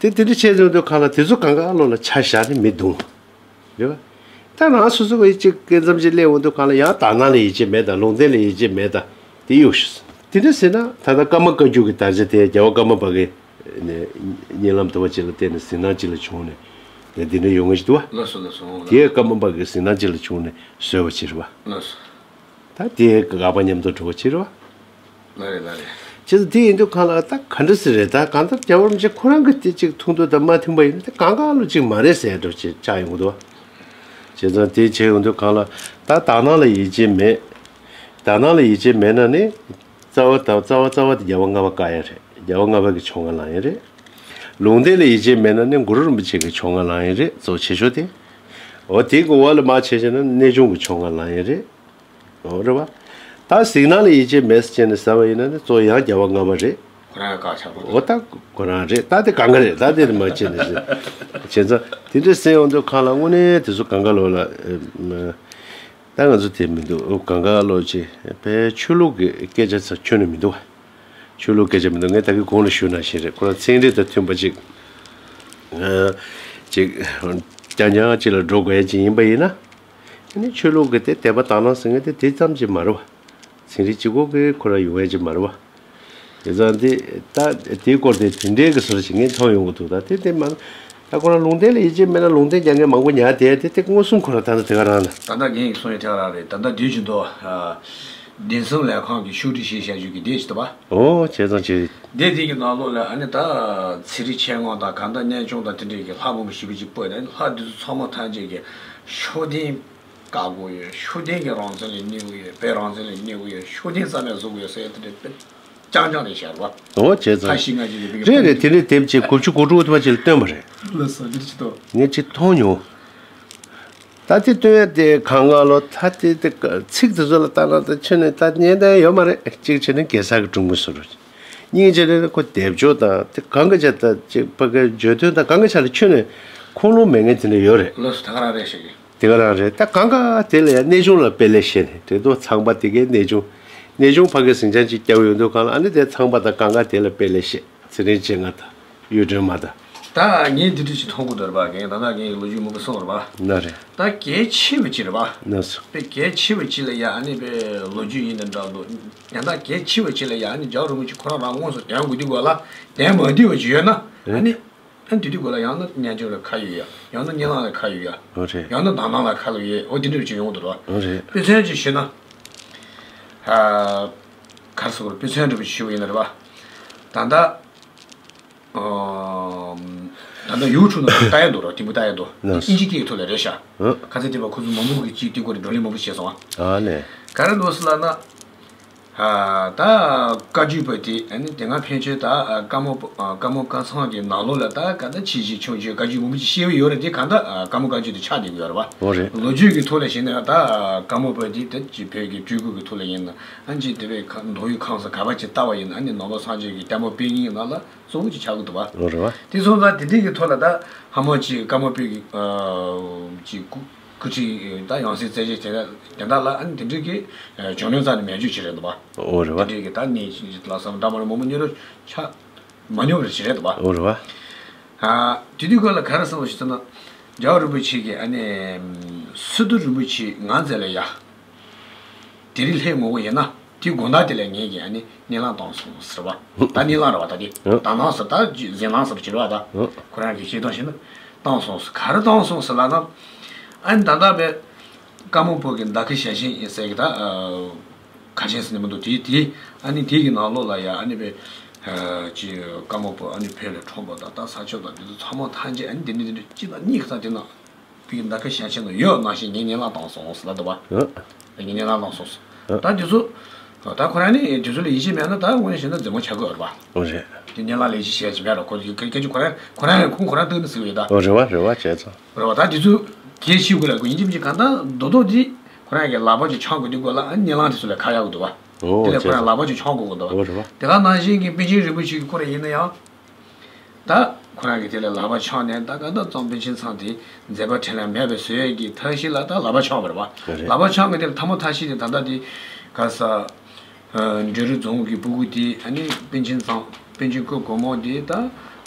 དེ་དེ་འདྲ་བྱས་ཡོང་དུས་སྒང་ལ་དེ་ཚོ་གང་ག་བློ་ལ་ཆ་བཞག་ནས་མི་གདུང་། རེད་བ། ད་རང་སོ་སོ་བའི་གཅིག་སྐད་མཚམས་ཅིག་སླེབས་འོང་དུས་སྒང་ལ་ཡང་དག་སྣང་ལ་ཡིད་ཆེས་མེད་ད། ལུང་བསྟན་ལ་ཡིད་ཆེས་མེད་ད། དེ་གཡུག་ཤོག་དེ་འདྲ་ཟེར་ན་ད་ལྟ་ཀརྨ་བཀའ་བརྒྱུད་ཀྱི་དར་ཆ་དེ་རྒྱལ་བ་ཀརྨ་པ་གི་ནས་གཉིད་ལམ་དུ་བ་ཅིག་ལ་བརྟེན་ནས་གཟིགས་སྣང་ཅིག་ལ་བྱུང་ནས་དེ་འདི་འདྲ་ཡོང་གི་ཞིག་འདུག་བ། ལགས་སོ་ལགས་སོ། ལགས། དེ་ཀརྨ་པ་གི་གཟིགས་སྣང་ཅིག་ལ་བྱུང་ནས་བཟོས་པ་ཅིག་རེད་བ། ལགས་སོ། ད་དེ་དགག་པ་མཉམ་དུ་འགྲོ་བ་ཅིག་རེད་བ། ལགས་རེད་ལགས་རེད། བྱས་ཙང་དེ་ཡིན་དུས་སྒང་ལ་ད་ག་འདྲ་ཟེར་རེད། ད་གང་ལྟར་རྒྱལ་བ་རིན་པོ་ཆེ་ཁོ་རང་གི་དེ་གཅིག་ཐུགས་འདོད་དང་མ་མཐུན་པ་ཡིན་ན་དེ་གང་ག་ལོ་གཅིག་མ་རེད་ཟེར་འགྲོ་ཅིག་ཆགས་ཡོང་གི་འདུག་བ། བྱས་ཙང་དེ་བྱས་ཡོང་དུས་སྒང་ལ་ད་དག་སྣང་ལ་ཡིད་ཆེས་མེད། དག་སྣང་ལ་ཡིད་ཆེས་མེད་ན་ནི། རྩ་བ་དང་རྩ་བ་རྩ་བ་དེ་རྒྱལ་བ་ལྔ་པ་བཀག་ཡ་རེད། རྒྱལ་བ་ལྔ་པ་གི་ཆོ་ག་ལངས་ཡ་རེད། ལུང་བསྟན་ལ་ཡིད་ཆེས་མེད་ན་ནི་གུ་རུ་རིན་པོ་ཆེ་གི་ཆོ་ག་ལངས་ཡ་རེད། གཙོ་ཆེ་ཤོས་དེ། འོ་དེ་གི་འོག་ལ་མར་ཆེ་ཆེ་ན་གནས་ཆུང་གི་ཆོ་ག་ལངས་ཡ་རེད། འོ་རེད་བ། ད་གཟིགས་སྣང་ལ་ཡིད་ཆེས་མེད་ཟེར་བྱས་ནས་ཟེར་བ་ཡིན་ན་ནི་གཙོ་ཡང་རྒྱལ་བ་ལྔ་པ་རེད། ཁོ་རང་བཀག་ཆགས་པ་རེད། འོ་ད་ཁོ་རང་རེད། ད་དེ་གང་ག་རེད། ད་དེ་མ་བྱས་ནས་ཟེར། བྱས་ཙང་དེ་འདྲ་ཟེར་ཡོང་དུས་སྒང་ལ་དངོས་གནས་དེ་ཚོ་གང་ག་ལོ་ལ། ད་ང་ཚོ་དེ་མི་འདུག་གང་ག་ལོ་ཅིག་དཔེ་ཆོས་ལུགས་ཀྱི་སྐད་ཆ་ཚ་ཁྱོན་ནས་མི་འདུག་ཆོས་ལུགས་སྐད་ཆ་མི་འདུག་ངས་ད་གིན་གོང་ལ་ཞུས་ནང་བཞིན་རེད། ཁོ་རང་ཚན་རིག་དང་མཐུན་པ་ཅིག་ཅིག་རྐྱང་རྐྱང་ཅིག་ལ་འགྲོ་དགོས་ཡ་ཅིག་ཡིན་པ་ཡིན་ན། ཨ་ནི་ཆོས་ལུགས་ཀྱི་དེ་དད་པ་དག་སྣང་ཟེར་མཁན་དེ་དེ་ཙམ་ཅིག་མ་རེད་བ། ཚན་རིག་གཅིག་པོ་གིས་ཁོ་རང་ཡོང་ཡ་ཅིག་མ་རེད་བ། དེ་ཙང་དེ་ད་དེའི་སྐོར་དེ་དེ་འདྲའི་གི་ཟུར་ཞིག་ངས་མཐོང་ཡོང་གི་འདུག་ད་དེ་དེ་མ་ད་ཁོ་རང་ལུང་བསྟན་ལ་ཡིད་ཆེས་མེད་ན་ལུང་བསྟན་རྒྱག་མཁན་མང་པོ་ཉར་བསྡད་དེ་དེ་མངོན་སུམ་ཁོ་རང་ད་ལྟ་དེ་ག་རང་ལ། ད་ལྟ་རྒན་ཡིན་གསུང་ཡ་དེ་ག་རང་རེད། ད་ལྟ་དུས་རྒྱུན་དུ་ཨ། གདན་ས་ལས་ཁང་གི་ཤོག་དྲིལ་ཞེས་བྱ་རྒྱུ་གི་སྡེ་ཅིག་འདུག་པ། ཨོ་བྱས་ཙང་བྱས། སྡེ་དེ་གི་ནང་ལོགས་ལ་ཨ་ནི་ད་ཚེ་རིང་ཆོས་དབང་དང་གང་ལྟར་གནས་ཆུང་དང་དེ་འདྲའི་གི་ལྷ་མང་པོ་ཞེ་པོ་ཅིག་སྤོས་ནས་ལྷ་འདི་ཚོ་ཚང་མ་ཐམས་ཅད་ཀྱི་ཤུགས་ལྡན་བཀའ་བསྒོ་ཡོད། ཤུགས་ལྡན་གྱི་རང་བཙན་ལ་གནས་དགོས་ཡོད། བོད་རང་བཙན་ལ་གནས་དགོས་ཡོད། ཤུགས་ལྡན་རྩ་མེད་བཟོ་དགོས་ཡོད་ཟེར་ཡ་དེ་འདྲ་དཔེ་རྐྱང་རྐྱང་རེད་ཤག་རེད་པ། ཨོ་བྱས་ཙང་ལྷ་ཞིག་ང་ཅིག་ཡོད་པའི་རེད་རེད། དེ་ནས་དེབ་ཅིག་དགུ་བཅུ་གོ་དྲུག་ཐུབ་པ་ཅིག་ལ་བཏོན་པ་རེད། ལགས་སོ། འདིར་ཅི་ཏོ། ངས་ཅིག་མཐོང་མྱོང་། ད་དེ་སྟོན་ཡ་དེ་གང་ག་ལོ་ད་དེ་དེ་ཚིག་དེ་ཚོ་ལ་ལྟ་ན་ད་ཁྱོན་ནས་ད་ཉན་ད་ཡོད་མ་རེད། གཅིག་བྱས་ན་གེ་སར་གྱི་སྒྲུང་མི་བཟོ་རུ། གཉིས་བྱས་ན་ཁོ་སྡེབ་སྦྱོར་དང་དེ་གང་ག་བྱས་ད་ཅིག་ཕ་གའི་བརྗོད་དོན་དང་གང་ག་ཆ་ལ་ཁྱོན་ནས་ཁུངས་ལུང་མེད་མཁན་དེ་འདྲ་ཡོད་རེད། ལགས་སོ། ད་ག་རང་རེད་ཤག་གི། དེ་ག་རང་རེད། ད་གང་ག་དེ་ལ་ཡང་གནས་ཆུང་ལ་དཔེ་ལེགས་བཤད་ནས་དེ་ཚོ་ཚངས་པ་དེ་གའི་གནས་ཆུང་། གནས་ཆུང་ཕ་གའི་ཟིང་ཆ་ཅིག་རྒྱག་ཡོང་དུས་གང་ལ་ཨ་ནི་དེ་ཚངས་པ་དང་གང་ག་དེ་ལ་དཔེ་ལེགས་བཤད་ཚེ་རིང་བྱེད་ང་དང་། གཡུ་སྒྲོན་མ་དང་། ད་ངས་འདི་འདྲ་ཞིག་མཐོང་གི་འདུག་རེད་པ། རྒན་ད་ལྟ་རྒན་གྱི་ལོ་རྒྱུས་མང་པོ་གསུངས་རེད་པ། ན་རེད། ད་གལ་ཆེ་བ་ཅིག་རེད་པ། ན་སོ། དཔེ་གལ་ཆེ་བ་ཅིག་ལ་ཡ་ཨ་ནི་དཔེ་ལོ་རྒྱུས་ཡིན་ན་འདྲ་འདུག་ཡང་ད་གལ་ཆེ་བ་ཅིག་ལ་ཡ་ཨ་ནི་རྒྱལ་བ་རིན་པོ་ཆེ་ཁོ་རང་རང་དངོས་སུ་དོན་གོ་དུས་གོ་ལ་དོན་མ་དུས་བ་ཅིག་ཡོད་ན་ཨ་ནི་ཨ་ནི་དུས་དུས་གོ་ལ་ཡང་ན་རྣལ་འབྱོར་ལ་ཁ་ཡོད་ཡ། ཡང་ན་སྨོན་ལམ་ལ་ཁ་ཡོད་ཡ། འོ་རེད། ཡང་ན་དག་སྣང་ལ་ཁ་ལོ་ཡོད། འོ་དེ་འདྲ་བ་ཅིག་ཡོང་གི་འདུག་རེད་པ། འོ་རེད། དཔེ་མཚོན་ཅིག་ཞུས་ན། ཨ། ག་རེ་ཟེར་དགོས་རེད། དཔེ་མཚོན་འདྲ་བ་ཞུ་བ་ཡིན་ན་རེད་པ། ད་ལྟ། ཨ། ད་ལྟ་ཡུ་ཊུབ་ནང་ལྟ་ཡ་འདུག་ར། དེ་མོ་ལྟ་ཡ་འདུག་ཨིན་ཇི་སྐད་ཐོག་ལ་རེད་ཤག་ཨ། ཁ་སང་དེ་བ་ཁོ་ཚོ་མང་པོ་གིས་ཅིག་དེ་སྐོར་བགྲོ་གླེང་མང་པོ་བྱས་སོང་ཨ། ཨ་ནས། ག་རེ་འདུག་ཟེར་ལབ་ན། ཨ། ད་བཀའ་བརྒྱུད་པ་དེ་ཨ་ནི་དེ་སྔ་ཕན་ཆད་ད་ཨ་བཀའ་མོལ་ཨ་བཀའ་མོལ་བཀའ་ཚང་གི་ནང་ལོགས་ལ་ད་ག་ད་ཆེ་བཞི་ཆུང་བཞི་བཀའ་བརྒྱུད་མང་པོ་ཅིག་བཤད་ཡོད་རེད། དེ་གང་ལྟར་ཨ་བཀའ་མོལ་བཀའ་བརྒྱུད་དེ་ཆགས་བསྡད་ཀྱི་ཡོད་རེད་པ། འོ་རེད། ལོ་རྒྱུས་ཀྱི་ཐོག་ལ་བཤད་ན་ད་ཨ་བཀའ་མོལ་པ་དེ་ད་ཅིག་བོད་ཀྱི་སྤྲུལ་སྐུ་གི་ཐོག་ལ་ཡིན་ན་ཨ་ཅིག་དེ་བས་ཁ་མདོ་དབུས་ཁམས་གསུམ་ག་པར་ཅིག་བལྟ་བ་ཡིན་ན་ཨ་ནི་ནང་པ་སངས་རྒྱས་ཀྱི་བསྟན་པ་སྤེལ་མཁན་ནང་ལ་གཙོ་བོ་ཅིག་ཆགས་ཀྱི་འདུག་པ། འོ་རེད་པ། དེ་སོང་ཙང་དེ་འདྲ་གི་ཐོག་ལ་ད་ཧ་མ་ཅིག་བཀའ་མོལ་པའི་གི་ཨ་ཅིག་སྐུ་སྐུ་ཁྲིད་ད་ཡང་སྲིད་རྩད་གཅོད་བྱས་ན་དེ་དག་ལ་ཨ་ནི་དེ་འདྲ་གི་བྱུང་ལོས་རྩ་ནས་མེད་རྒྱུ་ཅིག་རེད་འདུག་པ། འོ་རེད་པ། དེ་འདྲ་གི་ད་ནི་ལ་སམ་འདྲ་མ་རེད་མང་པོ་ཉོ་རུ་ཆ་མ་ཉོ་བར་ཅིག་རེད་འདུག་པ། འོ་རེད་པ། ཨ། དེ་དུས་སྐོར་ལ་ག་རེ་བསམ་བློ་ཞིག་བཏང་ན། རྒྱལ་བ་རིན་པོ་ཆེ་གིས་ཨ་ནི་སི་ཏུ་རིན་པོ་ཆེ་ང་མཛད་ལ་ཡ། དེ་རིང་སླེབས་མོ་གོ་ཡིན་ན་དེ་དགོང་དག་དེ་ལ་ངེད་ཀྱིས་ཨ་ནི་སྨོན་ལམ་བཏང་སོང་ཟེར་བ། ད་སྨོན་ལམ་རེད་བ་ད་དེ། ཨ། དག་སྣང་ཟེར་ད་གཟིམ་ལམ་ཟེར་བ་ཅིག་རེད་བ་ད། ཨ། ཁོ་རང་གིས་བཤད་སྟངས་བྱས་ན་བཏང་སོང་ཟེར། ག་རེ་བཏང་སོང་ཟེར་ལབ་ན། ཨ་ནི་ད་ལྟ་བའི་བཀའ་མོལ་པོ་གི་འདའ་ཁ་ཞལ་ཆེམས་ཡིན་ཟེར་གི་ད། ཁ་ཆེམས་ཟེར་ནི་མི་འདུག་དེ་དེ་ཨ་ནི་དེ་གི་ནང་ལོགས་ལ་ཡ་ཨ་ནི་བའི། ཅི་བཀའ་མོལ་པོ་ཨ་ནི་བོད་ལ་འཁྲུངས་པ་དང་ད་ས་ཕྱོགས་དང་དེ་ཚོ་ཚང་མ་ཐམས་ཅད་ཨ་ནི་དེ་འདྲ་དེ་འདྲ་གཅིག་དང་གཉིས་ཀྱི་ཚང་དེ་ནང་བོད་ཀྱི་འདའ་ཁ་ཞལ་ཆེམས་ནང་ཡོད་ནང་བཞིན་ངས་སྨོན་ལམ་བཏང་སོང་ཟེར་ལབ་འདུག་པ། ཨ། ངས་སྨོན་ལམ་བཏང་སོང་ཟེར། ཨ། ད་དེ་ཚོ། ད་ཁོ་རང་ནི་དེ་ཚོ་ལ་ཡིད་ཆེས་མེད་ན་ད་དངོས་གནས་བཤད་ན་རྫུན་མ་ཆགས་ཀྱི་ཡོད་རེད་པ། འོ་རེད། དེ་སྨོན་ལམ་ལས་གཞི་བཤད་ཀྱི་མེད་ར་ཁོ་སྐད་ཆ་ཁོ་རང་ཁོ་རང་ལ་ཁུངས་ཁོ་རང་གཏུགས་ནས་ཟེར་བ་ཡོད་ད། འོ་རེད་བ་རེད་བ་བྱས་ཙང་། རེད་བ། ད་དེ་ཚོ་གལ་ཆེ་དགོས་ལ་དགོས་ཡིན་གཅིག་མིན་གཅིག་གང་ལྟར་མདོ་སྡོང་དེ་ཁོ་རང་གི་ལག་པ་ཅིག་འཆང་དགོས་དུས་སྐོར་ལ་ཨ་ནི་སྨོན་ལམ་དེ་ཚོ་ལ་ཁ་གཡར་དགོས་འདུག་བ། འོ་དེ་ལས་ཁོ་རང་ལག་པ་ཅིག་འཆང་དགོས་དགོས་འདུག་བ། འོ་རེད་བ། དེ་ག་ནང་བཞིན་གྱི་པཎ་ཆེན་རིན་པོ་ཆེ་གི་སྐོར་ཡིན་ན་ཡང་། ད་ཁོ་རང་གི་དེ་ལ་ལག་པ་འཆང་ནས་ད་ག་ད་ཙམ་པཎ་ཆེན་ཚང་དེ་མཛད་པ་འཕྲིན་ལས་མེད་པའི་བཟོ་ཡས་ཀྱི་ཐབས་ཤེས་ལ་ད་ལག་པ་འཆང་བ་རེད་བ། རེད། ལག་པ་འཆང་གི་དེ་ལ་ཐ་མ་ཐབས་ཤེས་དེ་ད་ལྟ་དེ་ག་ས། འབྲི་རུ་རྫོང་གི་སྤུ་གུ་དེ་ཨ་ནི་པཎ་ཆེན་ཚང་པཎ་ཆེན་སྐུ་གོང་མ་དེ་ད་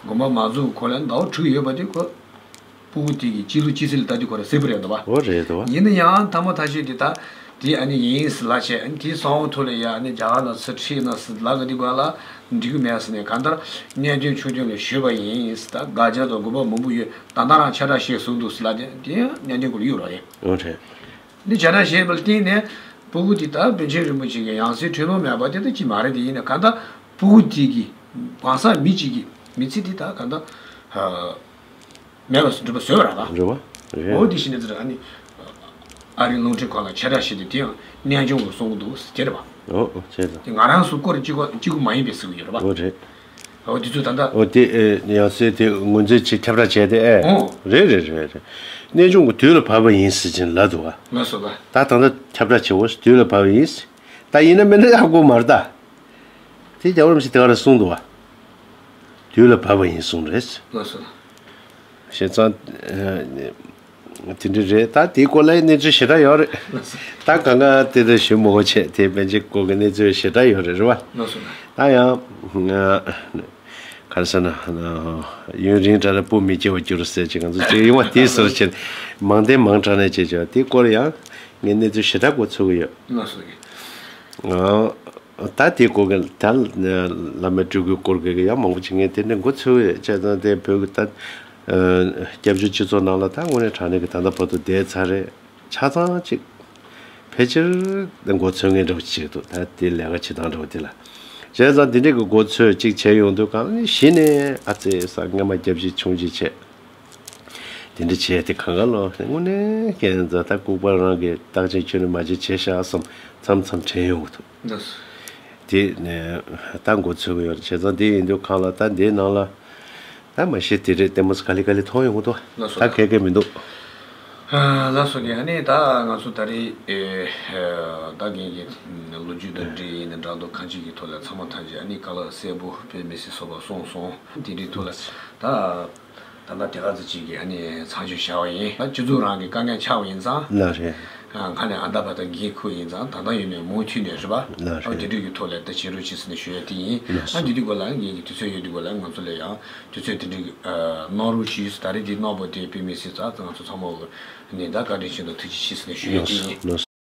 དགོངས་པ་མ་རྫོགས་གོང་ལ་ཟླ་བ་དྲུག་ཡོད་པ་དེ་ཁོ་སྤུ་གུ་དེ་གི་སྤྱི་ལོ་སྤྱི་ཚེས་ལ་ལྟ་དུས་ཁོ་ར་གསལ་པོ་རེད་འདུག་བ། འོ་རེད་འདུག་བ། ཡིན་ན་ཡང་ཐ་མ་ཐ་ཤོས་དེ་ད་དེ་ཨ་ནི་ཡིན་ཟེར་ལབ་བྱས་ཨ་ནི་དེའི་གསང་བ་ཐོག་ལ་ཡ་ཨ་ནི་རྒྱ་གར་ལ་ཚུར་ཁྲིད་ན་ཟེར་ལབ་གི་དུས་སྒང་ལ་འགྲིག་གི་མེད་ཟེར་ནས་གང་ལྟར་གནས་བརྟན་ཆོས་སྐྱོང་ལ་ཞུས་པ་ཡིན་ཟེར་ད་དགག་བྱ་དང་དགོངས་པ་མང་པོ་ཡོད་ད་ལྟ་རང་ཁྱབ་བསྒྲགས་བྱས་གསུངས་འདུག་ཟེར་ལབ་དེ་དེ་ཡང་གནས་བརྟན་སྐོར་ལ་གཡུག་རོགས་ཡིན། འོ་རེད། འདི་བྱ་བྲལ་ཞེས་པ་ལ་བརྟེན་ནས་སྤུ་གུ་དེ་ལྟར་པཎ་ཆེན་རིན་པོ་ཆེ་གི་ཡང་སྲིད་འཁྲུལ་ལོང་མེད་པ་དེ་ལྟ་ཅི་མ་རེད། དེ་ཡིན་ན་གང་ལྟར་སྤུ་གུ་དེ་གི་གང་ཟག་མི་གཅིག་གི་མི་ཚེ་དེ་ལྟར་གང་ལྟར་མེད་པར་འགྲུབ་པ་བཟོས་པ་རེད་ད། རེད་བ། རེད། འོ་དེ་བཞིན་ནི་ཨ་ནི་ཨ་རིའི་རླུང་འཕྲིན་ཁང་ལ་བྱ་བྲལ་ཞེས་དེ་དེ་ཡང་གནས་ཆུང་གི་གསུང་གི་འདུག་ཟེར་དེ་རེད་བ། འོ་འོ་བྱས་ཙང་། དེ་ང་རང་ཚོ་སྐོར་གཅིག་པ་གཅིག་པུ་མ་ཡིན་པའི་ཟེར་གི་ཡོད་རེད་བ། འོ་རེད། འོ་དེ་ཚོ་ད་ལྟ། འོ་དེ་ཨེ་ཡང་སྲིད་དེ་ངོས་འཛིན་བྱེད་ཁྱབ་བསྒྲགས་བྱས་ཏེ་ཨེ། ཨོ། རེད་རེད་རེད་རེད། གནས་ཆུང་གི་དུས་ལ་བབ་པ་ཡིན་ཟེར་གྱིན་ལབ་འདུག་བ། ལགས་སོ་ལགས། ད་ད་ལྟ་ཁྱབ་བསྒྲགས་བྱེད་འོ་དུས་ལ་བབ་པ་ཡིན། ད་ཡིན་ན་མིན་ན་ཡག་པོ་མ་རེད་ད། དེ་རྒྱལ་བ་རིན་པོ་ཆེ་དེ་ག་རེ་གསུངས་འདུག་བ། དུས་ལ་བབ་པ་ཡིན་གསུངས་རེད། ལགས་སོ་ལགས། བྱས་ཙང་། ཨ། དེ་འདྲ་རེད། ད་དེའི་སྐོར་ལ་གནས་ཚུལ་ཞེ་དྲག་ཡོད་རེད། ད་གང་ག་དེ་འདྲ་ཞུ་མི་དགོས་བྱས་དེ་པཎ་ཆེན་སྐོར་གྱི་གནས་ཚུལ་ཞེ་དྲག་ཡོད་རེད་རེད་བ། ལགས་སོ་ལགས། ད་ཡང་། ག་རེ་ཟེར་ན། ཡུན་རིང་དྲགས་ན་བུ་མི་སྐྱེ་བར་འགྱུར་ཟེར་ཅིག་ང་ཚོ་ཅིག་ཡོང་བ་དེའི་ཟུར་བྱས་མང་ལྡན་མང་དྲགས་ནས་བྱས་བྱས་དེའི་སྐོར་ཡང་ངས་གནས་ཚུལ་ཞེ་དྲག་གོ་ཚོད་ཀྱི་ཡོད། ལགས་སོ། ད་དེའི་སྐོར་གྱི་ད་བླ་མའི་སྤྲུལ་སྐུའི་སྐོར་གྱི་ཡང་མང་པོ་ཅིག་ངས་དེ་འདྲ་མགོ་ཚོས་ཡོད་བྱས་ཙང་དེ་བོད་ཀྱི་ད་སྐྱབས་བཅོལ་སྤྱི་ཚོགས་ནང་ལ་ད་དངོས་གནས་དྲང་གནས་ཀྱི་ད་ལྟ་བར་དུ་བསྡད་ཚར་རེད། ཆ་ཚང་ཅིག་ ཕལ་ཆེར་མགོ་ཚོས་མཁན་འདྲ་བོ་ཅིག་འདུག་ད་དེ་ལས་ཀ་བྱེད་སྟངས་འདྲ་བོ་དེ་ལ། བྱས་ཙང་དེ་འདྲའི་གི་མགོ་ཚོས་ཅིག་བྱས་ཡོང་དུས་གང་གཞི་ནས་ཨ་ཙེ་ས་སྔ་མ་རྒྱབ་བྱེད་ཆུང་བྱེད་བྱས། དེ་འདྲ་བྱས་ཏེ་གང་ག་ལོ་དངོས་གནས་ཀྱི་ད་ལྟ་ལྐུགས་པ་རང་གི་རྟག་ཅན་ཁྱོན་ནས་མ་བྱེད་བྱས་ཤག་བསམ་མཚམས་མཚམས་དྲན་ཡོང་གི་འདུག་ལགས་སོ། དེ་ནས་ད་མགོ་ཚོས་གི་ཡོད་རེད། བྱས་ཙང་དེ་ཡིན་དུས་གང་ལ་ད་འདིའི་ནང་ལ་ད་མ་གཞི་དེ་རེད། ལྟད་མོ་ག་ལེ་ག་ལེ་མཐོང་ཡོང་གི་འདུག་ལགས་སོ། ད་གལ་གལ་མི་འདུག་ལགས་སོ། གི་ཨ་ནི་ད་ང་ཚོ་ད་རེས་ཨེ་ད་རྒན་གྱི་ལོ་རྒྱུས་དང་འབྲེལ་ཡིན་ན་འདྲ་འདུག་གང་ཅིའི་ཐོག་ལ་ཚང་མ་ཐམས་ཅད་ཨ་ནི་ག་ལ་གསལ་པོ་དཔེ་མི་སྲིད་བཟོ་པ་གསུངས་སོང་། དེ་འདྲའི་ཐོག་ལ་ད། ད་ལྟ་དེ་ག་ཚོད་ཅིག་གིས་ཨ་ནི་ཚང་ཞུ་བྱ་བ་ཡིན། ད་སྤྱི་ཚོགས་རང་གི་དཀའ་ངལ་ཆགས་པ་ཡིན་ཙང་། ལགས་རེད། ཨ་ཁ་ནས་ཨ་ད་བ་ད་འགན་ཁུར་ཡིན་ཙང་ད་ལྟ་ཡོད་ནས་མུ་མཐུད་ནས་རེད་པ། ལགས་ཨ་རེད། དེ་འདྲ་གི་ཐོག་ལ་ད་བྱེད་རོགས་བྱེད་ཟེར་ནས་ཞུ་ཡ་དེ་ཡིན། ལགས་ཨ་འདི་དུས་གོ་ལ་ངེད་ཀྱི་དུས་ཚོད་ཡོད་དུས་གོ་ལ་ང་ཚོ་ལ་ཡང་དུས་ཚོད་དེ་འདྲ་གི་ཨ་གནང་རོགས་ཞུས། ད་རེས་འདི་གནང་པོ་དེ་དཔེ་མི་སྲིད་ཙག་ང་ཚོ་ཚང་མ་ནས་ད་བཀའ་དྲིན་ཆེན་དང་ཐུགས་རྗེ་ཆེ་ཟེར་ནས་ཞུ་ཡ་དེ་ཡིན། ལགས།